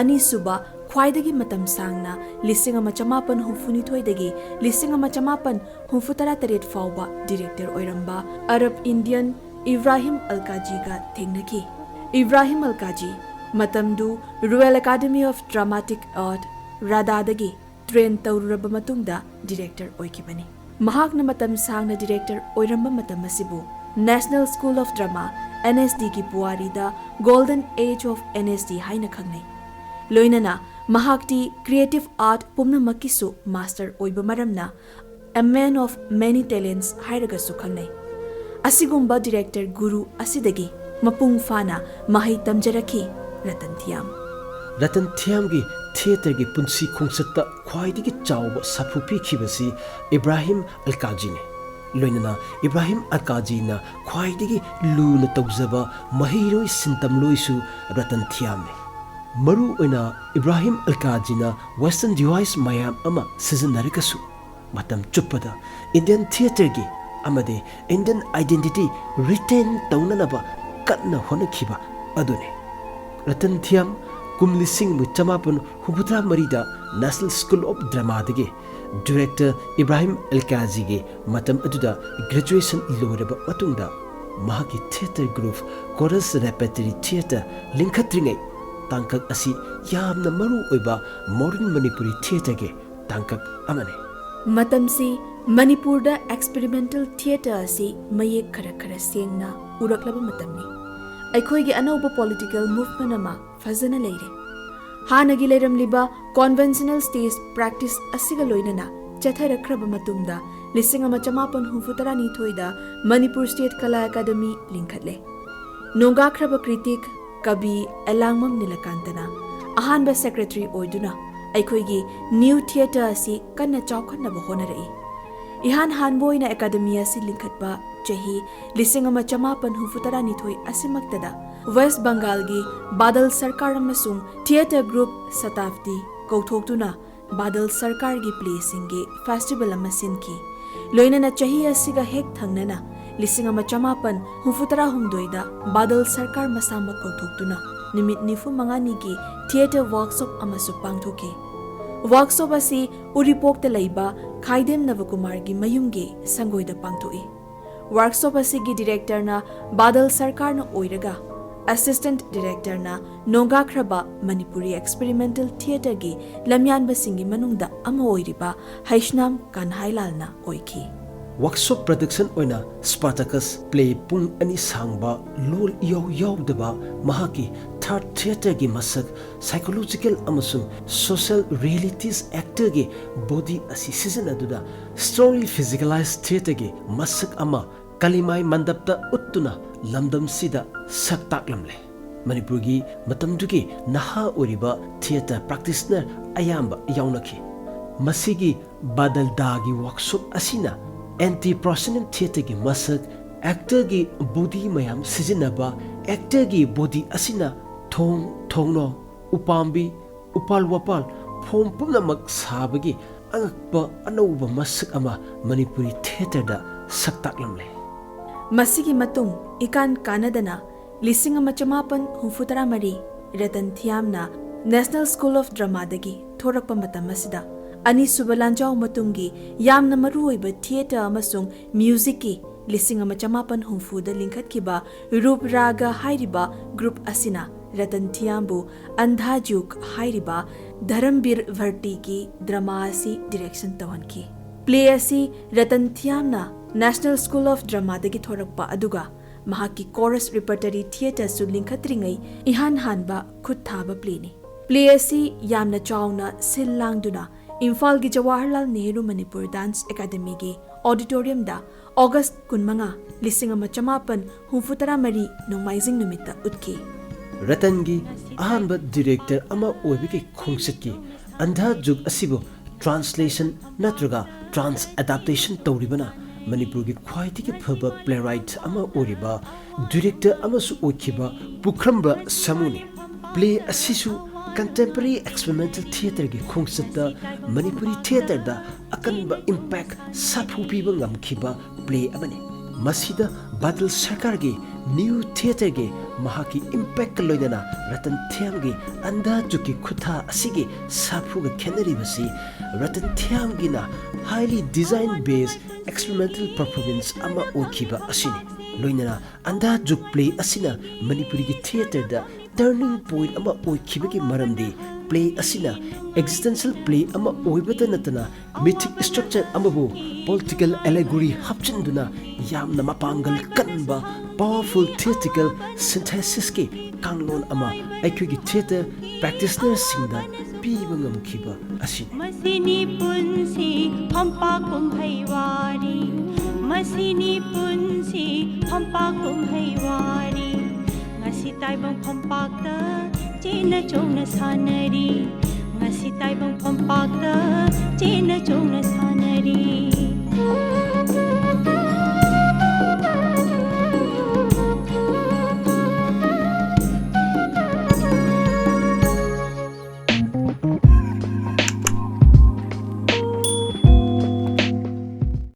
ꯑꯅꯤꯁꯨꯕ ꯈ꯭ꯋꯥꯏꯗꯒꯤ ꯃꯇꯝ ꯁꯥꯡꯅ ꯂꯤꯁꯤꯡ ꯑꯃ ꯆꯃꯥꯄꯟ ꯍꯨꯝꯐꯨꯅꯤꯊꯣꯏꯗꯒꯤ ꯂꯤꯁꯤꯡ ꯑꯃ ꯆꯃꯥꯄꯟ ꯍꯨꯝꯐꯨ ꯇꯔꯥ ꯇꯔꯦꯠ ꯐꯥꯎꯕ director ꯑꯣꯏꯔꯝꯕ Arab Indian Ibrahim Alkajiꯒ ꯊꯦꯡꯅꯈꯤ꯫ Ibrahim Alkaji ꯃꯇꯝꯗꯨ Royal Academy of Dramatic Art, RADAꯗꯒꯤ train ꯇꯧꯔꯨꯔꯕ ꯃꯇꯨꯡꯗ director ꯑꯣꯏꯈꯤꯕꯅꯤ꯫ ꯃꯍꯥꯛꯅ ꯃꯇꯝ ꯁꯥꯡꯅ director ꯑꯣꯏꯔꯝꯕ ꯃꯇꯝ ꯑꯁꯤꯕꯨ National School of Drama, NSDꯒꯤ ꯄꯨꯋꯥꯔꯤꯗ Golden Age of NSD ꯍꯥꯏꯅ ꯈꯪꯅꯩ꯫ ꯂꯣꯏꯅꯅ ꯃꯍꯥꯛꯇꯤ creative art ꯄꯨꯝꯅꯃꯛꯀꯤꯁꯨ master ꯑꯣꯏꯕ ꯃꯔꯝꯅ A Man of Many Talents ꯍꯥꯏꯔꯒꯁꯨ ꯈꯪꯅꯩ꯫ ꯑꯁꯤꯒꯨꯝꯕ director ꯒꯨꯔꯨ ꯑꯁꯤꯗꯒꯤ ꯃꯄꯨꯡ ꯐꯥꯅ ꯃꯍꯩ ꯇꯝꯖꯔꯛꯈꯤ ꯔꯇꯟ ꯊꯤꯌꯥꯝ꯫ ꯔꯇꯟ ꯊꯤꯌꯥꯝꯒꯤ theatreꯒꯤ ꯄꯨꯟꯁꯤ ꯈꯣꯡꯆꯠꯇ ꯈ꯭ꯋꯥꯏꯗꯒꯤ ꯆꯥꯎꯕ ꯁꯥꯐꯨ ꯄꯤꯈꯤꯕꯁꯤ ꯏꯕ꯭ꯔꯥꯍꯤꯝ ꯑꯜꯀꯥꯖꯤꯅꯤ꯫ ꯂꯣꯏꯅꯅ ꯏꯕ꯭ꯔꯥꯍꯤꯝ ꯑꯜꯀꯥꯖꯤꯅ ꯈ꯭ꯋꯥꯏꯗꯒꯤ ꯂꯨꯅ ꯇꯧꯖꯕ ꯃꯍꯩꯔꯣꯏ ꯁꯤꯟꯇꯝꯂꯣꯏꯁꯨ ꯔꯇꯟ ꯊꯤꯌꯥꯝꯅꯤ꯫ ꯃꯔꯨ ꯑꯣꯏꯅ ꯏꯕ꯭ꯔꯥꯍꯤꯝ ꯑꯜꯀꯥꯖꯤꯅ western device ꯃꯌꯥꯝ ꯑꯃ ꯁꯤꯖꯤꯟꯅꯔꯒꯁꯨ ꯃꯇꯝ ꯆꯨꯞꯄꯗ Indian theatreꯒꯤ ꯑꯃꯗꯤ Indian identity retain ꯇꯧꯅꯅꯕ ꯀꯟꯅ ꯍꯣꯠꯅꯈꯤꯕ ꯑꯗꯨꯅꯤ꯫ ꯔꯇꯟ ꯊꯤꯌꯥꯝ ꯀꯨꯝ ꯂꯤꯁꯤꯡ ꯑꯃ ꯆꯃꯥꯄꯟ ꯍꯨꯝꯐꯨꯇꯔꯥ ꯃꯔꯤꯗ National School of Dramaꯗꯒꯤ director Ibrahim ꯑꯜꯀꯥꯖꯤꯒꯤ ꯃꯇꯝ ꯑꯗꯨꯗ graduation ꯂꯣꯏꯔꯕ ꯃꯇꯨꯡꯗ ꯃꯍꯥꯛꯀꯤ theatre group Chorus Repertory Theatre ꯂꯤꯡꯈꯠꯇ꯭ꯔꯤꯉꯩ ꯇꯥꯡꯀꯛ ꯑꯁꯤ ꯌꯥꯝꯅ ꯃꯔꯨ ꯑꯣꯏꯕ modern Manipuri theatreꯒꯤ ꯇꯥꯡꯀꯛ ꯑꯃꯅꯤ꯫ ꯃꯇꯝꯁꯤ ꯃꯅꯤꯄꯨꯔꯗ experimental theatre ꯑꯁꯤ ꯃꯌꯦꯛ ꯈꯔ ꯈꯔ ꯁꯦꯡꯅ ꯎꯔꯛꯂꯕ ꯃꯇꯝꯅꯤ꯫ ꯑꯩꯈꯣꯏꯒꯤ ꯑꯅꯧꯕ political movement ꯑꯃ ꯐꯖꯅ ꯂꯩꯔꯦ꯫ ꯍꯥꯟꯅꯒꯤ ꯂꯩꯔꯝꯂꯤꯕ conventional stage practice ꯑꯁꯤꯒ ꯂꯣꯏꯅꯅ ꯆꯠꯊꯔꯛꯈ꯭ꯔꯕ ꯃꯇꯨꯡꯗ ꯂꯤꯁꯤꯡ ꯑꯃ ꯆꯃꯥꯄꯟ ꯍꯨꯝꯐꯨ ꯇꯔꯥꯅꯤꯊꯣꯏꯗ Manipur State Kala Academy ꯂꯤꯡꯈꯠꯂꯦ꯫ ꯅꯣꯡꯒꯥꯈ꯭ꯔꯕ critic, ꯀꯕꯤ ꯑꯦꯂꯥꯡꯕꯝ ꯅꯤꯂꯀꯥꯟꯇꯅ ꯑꯍꯥꯟꯕ secretary ꯑꯣꯏꯗꯨꯅ ꯑꯩꯈꯣꯏꯒꯤ new theatre ꯑꯁꯤ ꯀꯟꯅ ꯆꯥꯎꯈꯠꯅꯕ ꯍꯣꯠꯅꯔꯛꯏ꯫ ꯏꯍꯥꯟ ꯍꯥꯟꯕ ꯑꯣꯏꯅ ꯑꯦꯀꯥꯗꯃꯤ ꯑꯁꯤ ꯂꯤꯡꯈꯠꯄ ꯆꯍꯤ ꯂꯤꯁꯤꯡ ꯑꯃ ꯆꯃꯥꯄꯟ ꯍꯨꯝꯐꯨ ꯇꯔꯥꯅꯤꯊꯣꯏ ꯑꯁꯤꯃꯛꯇꯗ ꯋꯦꯁ꯭ꯠ ꯕꯪꯒꯥꯜꯒꯤ ꯕꯥꯗꯜ ꯁꯔꯀꯥꯔ ꯑꯃꯁꯨꯡ ꯊꯤꯌꯦꯇꯔ ꯒ꯭ꯔꯨꯞ ꯁꯇꯥꯕꯗꯤ ꯀꯧꯊꯣꯛꯇꯨꯅ ꯕꯥꯗꯜ ꯁꯔꯀꯥꯔꯒꯤ ꯄ꯭ꯂꯦꯁꯤꯡꯒꯤ ꯐꯦꯁꯇꯤꯕꯦꯜ ꯑꯃ ꯁꯤꯟꯈꯤ꯫ ꯂꯣꯏꯅꯅ ꯆꯍꯤ ꯑꯁꯤꯒ ꯍꯦꯛ ꯊꯪꯅꯅ ꯂꯤꯁꯤꯡ ꯑꯃ ꯆꯃꯥꯄꯟ ꯍꯨꯝꯐꯨ ꯇꯔꯥꯍꯨꯝꯗꯣꯏꯗ ꯕꯥꯗꯜ ꯁꯔꯀꯥꯔ ꯃꯁꯥꯃꯛ ꯀꯧꯊꯣꯛꯇꯨꯅ ꯅꯨꯃꯤꯠ ꯅꯤꯐꯨ ꯃꯉꯥꯅꯤꯒꯤ ꯊꯤꯌꯦꯇꯔ ꯋꯥꯔꯛꯁꯣꯞ ꯑꯃꯁꯨ ꯄꯥꯡꯊꯣꯛꯈꯤ꯫ ꯋꯥꯔꯛꯁꯣꯞ ꯑꯁꯤ ꯎꯔꯤꯄꯣꯛꯇ ꯂꯩꯕ ꯈꯥꯏꯗꯦꯝ ꯅꯕꯀꯨꯃꯥꯔꯒꯤ ꯃꯌꯨꯝꯒꯤ ꯁꯪꯒꯣꯏꯗ ꯄꯥꯡꯊꯣꯛꯏ꯫ ꯋꯥꯔꯛꯁꯣꯞ ꯑꯁꯤꯒꯤ ꯗꯤꯔꯦꯛꯇꯔꯅ ꯕꯥꯗꯜ ꯁꯔꯀꯥꯔꯅ ꯑꯣꯏꯔꯒ, ꯑꯦꯁꯤꯁ꯭ꯇꯦꯟꯠ ꯗꯤꯔꯦꯛꯇꯔꯅ ꯅꯣꯡꯒꯥꯈ꯭ꯔꯕ ꯃꯅꯤꯄꯨꯔꯤ ꯑꯦꯛꯁꯄꯦꯔꯤꯃꯦꯟꯇꯦꯜ ꯊꯤꯌꯦꯇꯔꯒꯤ ꯂꯝꯌꯥꯟꯕꯁꯤꯡꯒꯤ ꯃꯅꯨꯡꯗ ꯑꯃ ꯑꯣꯏꯔꯤꯕ ꯍꯩꯁꯅꯥꯝ ꯀꯟꯍꯥꯏꯂꯥꯜꯅ ꯑꯣꯏꯈꯤ꯫ ꯋꯥꯔꯛꯁꯣꯞ ꯄ꯭ꯔꯣꯗꯛꯁꯟ ꯑꯣꯏꯅ ꯁ꯭ꯄꯥꯔꯇꯥꯀꯁ ꯄ꯭ꯂꯦ ꯄꯨꯡ ꯑꯅꯤ ꯁꯥꯡꯕ ꯂꯣꯜ ꯏꯌꯥꯎ ꯌꯥꯎꯗꯕ ꯃꯍꯥꯛꯀꯤ ꯊꯥꯔꯠ ꯊꯤꯌꯦꯇꯔꯒꯤ ꯃꯁꯛ, ꯁꯥꯏꯀꯣꯂꯣꯖꯤꯀꯦꯜ ꯑꯃꯁꯨꯡ ꯁꯣꯁꯤꯌꯦꯜ ꯔꯤꯌꯦꯂꯤꯇꯤꯁ ꯑꯦꯛꯇꯔꯒꯤ ꯕꯣꯗꯤ ꯑꯁꯤ ꯁꯤꯖꯤꯟꯅꯗꯨꯅ ꯁ꯭ꯇ꯭ꯔꯣꯡꯂꯤ ꯐꯤꯖꯤꯀꯦꯂꯥꯏꯖ ꯊꯤꯌꯦꯇꯔꯒꯤ ꯃꯁꯛ ꯑꯃ ꯀꯂꯤꯃꯥꯏ ꯃꯟꯗꯞꯇ ꯎꯠꯇꯨꯅ ꯂꯝꯗꯝꯁꯤꯗ ꯁꯛ ꯇꯥꯛꯂꯝꯂꯦ꯫ ꯃꯅꯤꯄꯨꯔꯒꯤ ꯃꯇꯝꯗꯨꯒꯤ ꯅꯍꯥ ꯑꯣꯏꯔꯤꯕ ꯊꯤꯌꯦꯇꯔ ꯄ꯭ꯔꯥꯛꯇꯤꯁꯅꯔ ꯑꯌꯥꯝꯕ ꯌꯥꯎꯅꯈꯤ꯫ ꯃꯁꯤꯒꯤ ꯕꯥꯗꯜꯗꯥꯒꯤ ꯋꯥꯔꯛꯁꯣꯞ ꯑꯁꯤꯅ ꯑꯦꯟꯇꯤ ꯄꯔꯁꯣꯅꯦꯜ ꯊꯤꯌꯦꯇꯔꯒꯤ ꯃꯁꯛ, ꯑꯦꯛꯇꯔꯒꯤ ꯕꯣꯗꯤ ꯃꯌꯥꯝ ꯁꯤꯖꯤꯟꯅꯕ, ꯑꯦꯛꯇꯔꯒꯤ ꯕꯣꯗꯤ ꯑꯁꯤꯅ ꯊꯣꯡ, ꯊꯣꯡꯅꯥꯎ, ꯎꯄꯥꯝꯕꯤ, ꯎꯄꯥꯜ ꯋꯥꯄꯥꯜ, ꯐꯣꯝ ꯄꯨꯝꯅꯃꯛ ꯁꯥꯕꯒꯤ ꯑꯉꯛꯄ ꯑꯅꯧꯕ ꯃꯁꯛ ꯑꯃ ꯃꯅꯤꯄꯨꯔꯤ ꯊꯤꯌꯦꯇꯔꯗ ꯁꯛ ꯇꯥꯛꯂꯝꯂꯦ꯫ ꯃꯁꯤꯒꯤ ꯃꯇꯨꯡ ꯏꯀꯥꯟ ꯀꯥꯟꯅꯗꯅ ꯂꯤꯁꯤꯡ ꯑꯃ ꯆꯃꯥꯄꯟ ꯍꯨꯝꯐꯨ ꯇꯔꯥꯃꯔꯤ ꯔꯇꯟ ꯊꯤꯌꯥꯝꯅ ꯅꯦꯁꯅꯦꯜ ꯁ꯭ꯀꯨꯜ ꯑꯣꯐ ꯗ꯭ꯔꯃꯥꯗꯒꯤ ꯊꯣꯔꯛꯄ ꯃꯇꯝ ꯑꯁꯤꯗ ꯑꯅꯤꯁꯨꯕ ꯂꯥꯟꯖꯥꯎ ꯃꯇꯨꯡꯒꯤ ꯌꯥꯝꯅ ꯃꯔꯨꯑꯣꯏꯕ ꯊꯤꯌꯦꯇꯔ ꯑꯃꯁꯨꯡ ꯃ꯭ꯌꯨꯖꯤꯛꯀꯤ ꯂꯤꯁꯤꯡ ꯑꯃ ꯆꯃꯥꯄꯟ ꯍꯨꯝꯐꯨꯗ ꯂꯤꯡꯈꯠꯈꯤꯕ ꯔꯨꯞ ꯔꯥꯒ ꯍꯥꯏꯔꯤꯕ ꯒ꯭ꯔꯨꯞ ꯑꯁꯤꯅ ꯔꯇꯟ ꯊꯤꯌꯥꯝꯕꯨ ꯑꯟꯙꯥ ꯖꯨꯒ ꯍꯥꯏꯔꯤꯕ ꯙꯔꯝꯕꯤꯔ ꯚꯔꯇꯤꯒꯤ ꯗ꯭ꯔꯃꯥ ꯑꯁꯤ ꯗꯤꯔꯦꯛꯁꯟ ꯇꯧꯍꯟꯈꯤ꯫ ꯄ꯭ꯂꯦ ꯑꯁꯤ ꯔꯇꯟ ꯊꯤꯌꯥꯝꯅ ꯅꯦꯁꯅꯦꯜ ꯁ꯭ꯀꯨꯜ ꯑꯣꯐ ꯗ꯭ꯔꯃꯥꯗꯒꯤ ꯊꯣꯔꯛꯄ ꯑꯗꯨꯒ ꯃꯍꯥꯛꯀꯤ ꯀꯣꯔꯁ ꯔꯤꯄꯔꯇꯔꯤ ꯊꯤꯌꯦꯇꯔꯁꯨ ꯂꯤꯡꯈꯠꯇ꯭ꯔꯤꯉꯩ ꯏꯍꯥꯟ ꯍꯥꯟꯕ ꯈꯨꯠ ꯊꯥꯕ ꯄ꯭ꯂꯦꯅꯤ꯫ ꯄ꯭ꯂꯦ ꯑꯁꯤ ꯌꯥꯝꯅ ꯆꯥꯎꯅ ꯁꯤꯜ ꯂꯥꯡꯗꯨꯅ ꯏꯝꯐꯥꯜꯒꯤ ꯖꯋꯥꯍꯔꯂꯥꯜ ꯅꯦꯍꯔꯨ ꯃꯅꯤꯄꯨꯔ ꯗꯥꯟꯁ ꯑꯦꯀꯥꯗꯃꯤꯒꯤ ꯑꯣꯗꯤꯇꯣꯔꯤꯌꯝꯗ ꯑꯣꯒꯁ꯭ꯠ ꯀꯨꯟꯃꯉꯥ, ꯂꯤꯁꯤꯡ ꯑꯃ ꯆꯃꯥꯄꯟ ꯍꯨꯝꯐꯨ ꯇꯔꯥꯃꯔꯤ ꯅꯣꯡꯃꯥꯏꯖꯤꯡ ꯅꯨꯃꯤꯠꯇ ꯎꯠꯈꯤ꯫ ꯔꯇꯟꯒꯤ ꯑꯍꯥꯟꯕ ꯗꯤꯔꯦꯛꯇꯔ ꯑꯃ ꯑꯣꯏꯕꯒꯤ ꯈꯣꯡꯆꯠꯀꯤ ꯑꯟꯙꯥ ꯖꯨꯒ ꯑꯁꯤꯕꯨ translation ꯅꯠꯇ꯭ꯔꯒ trans adaptation ꯇꯧꯔꯤꯕꯅ ꯃꯅꯤꯄꯨꯔꯒꯤ ꯈ꯭ꯋꯥꯏꯗꯒꯤ ꯐꯕ playwright ꯑꯃ ꯑꯣꯏꯔꯤꯕ director ꯑꯃꯁꯨ ꯑꯣꯏꯈꯤꯕ ꯄꯨꯈ꯭ꯔꯝꯕ ꯁꯥꯃꯨꯅꯤ꯫ Play ꯑꯁꯤꯁꯨ contemporary experimental theatreꯒꯤ ꯈꯣꯡꯆꯠꯇ ꯃꯅꯤꯄꯨꯔꯤ theatreꯗ ꯑꯀꯟꯕ impact ꯁꯥꯐꯨ ꯄꯤꯕ ꯉꯝꯈꯤꯕ play ꯑꯃꯅꯤ꯫ ꯃꯁꯤꯗ ꯕꯥꯗꯜ ꯁꯔꯀꯥꯔꯒꯤ new theatreꯒꯤ ꯃꯍꯥꯛꯀꯤ impactꯀ ꯂꯣꯏꯅꯅ ꯔꯇꯟ ꯊꯦꯝꯒꯤ ꯑꯟꯙꯥ ꯖꯨꯒꯀꯤ ꯈꯨꯠꯊꯥ ꯑꯁꯤꯒꯤ ꯁꯥꯐꯨꯒ ꯈꯦꯠꯅꯔꯤꯕꯁꯤ, Ratan ꯊꯦꯝꯒꯤꯅ highly design based experimental performance ꯑꯃ ꯑꯣꯏꯈꯤꯕ ꯑꯁꯤꯅꯤ꯫ ꯂꯣꯏꯅꯅ ꯑꯟꯙꯥ ꯖꯨꯒ play ꯑꯁꯤꯅ ꯃꯅꯤꯄꯨꯔꯤꯒꯤ theatreꯗ turning point ꯑꯃ ꯑꯣꯏꯈꯤꯕꯒꯤ ꯃꯔꯝꯗꯤ play ꯑꯁꯤꯅ existential play ꯑꯃ ꯑꯣꯏꯕꯇ ꯅꯠꯇꯅ mythic structure ꯑꯃꯕꯨ political allegory ꯍꯥꯞꯆꯤꯟꯗꯨꯅ ꯌꯥꯝꯅ ꯃꯄꯥꯡꯒꯜ ꯀꯟꯕ powerful theatrical synthesisꯀꯤ ꯀꯥꯡꯂꯣꯟ ꯑꯃ ꯑꯩꯈꯣꯏꯒꯤ theatre practitionerꯁꯤꯡꯗ ꯄꯤꯕ ꯉꯝꯈꯤꯕ ꯑꯁꯤꯅꯤ꯫ ꯃꯁꯤꯅꯤ ꯄꯨꯟꯁꯤ ꯐꯝꯄꯥꯛ ꯀꯨꯝꯍꯩ ꯋꯥꯔꯤ, ꯃꯁꯤꯅꯤ ꯄꯨꯟꯁꯤ ꯐꯝꯄꯥꯛ ꯀꯨꯝꯍꯩ ꯋꯥꯔꯤ꯫ ꯉꯁꯤ ꯇꯥꯏꯕꯪ ꯐꯝꯄꯥꯛꯇ ꯆꯦꯟꯅ ꯆꯣꯡꯅ ꯁꯥꯟꯅꯔꯤ, ꯉꯁꯤ ꯇꯥꯏꯕꯪ ꯐꯝꯄꯥꯛꯇ ꯆꯦꯟꯅ ꯆꯣꯡꯅ ꯁꯥꯟꯅꯔꯤ꯫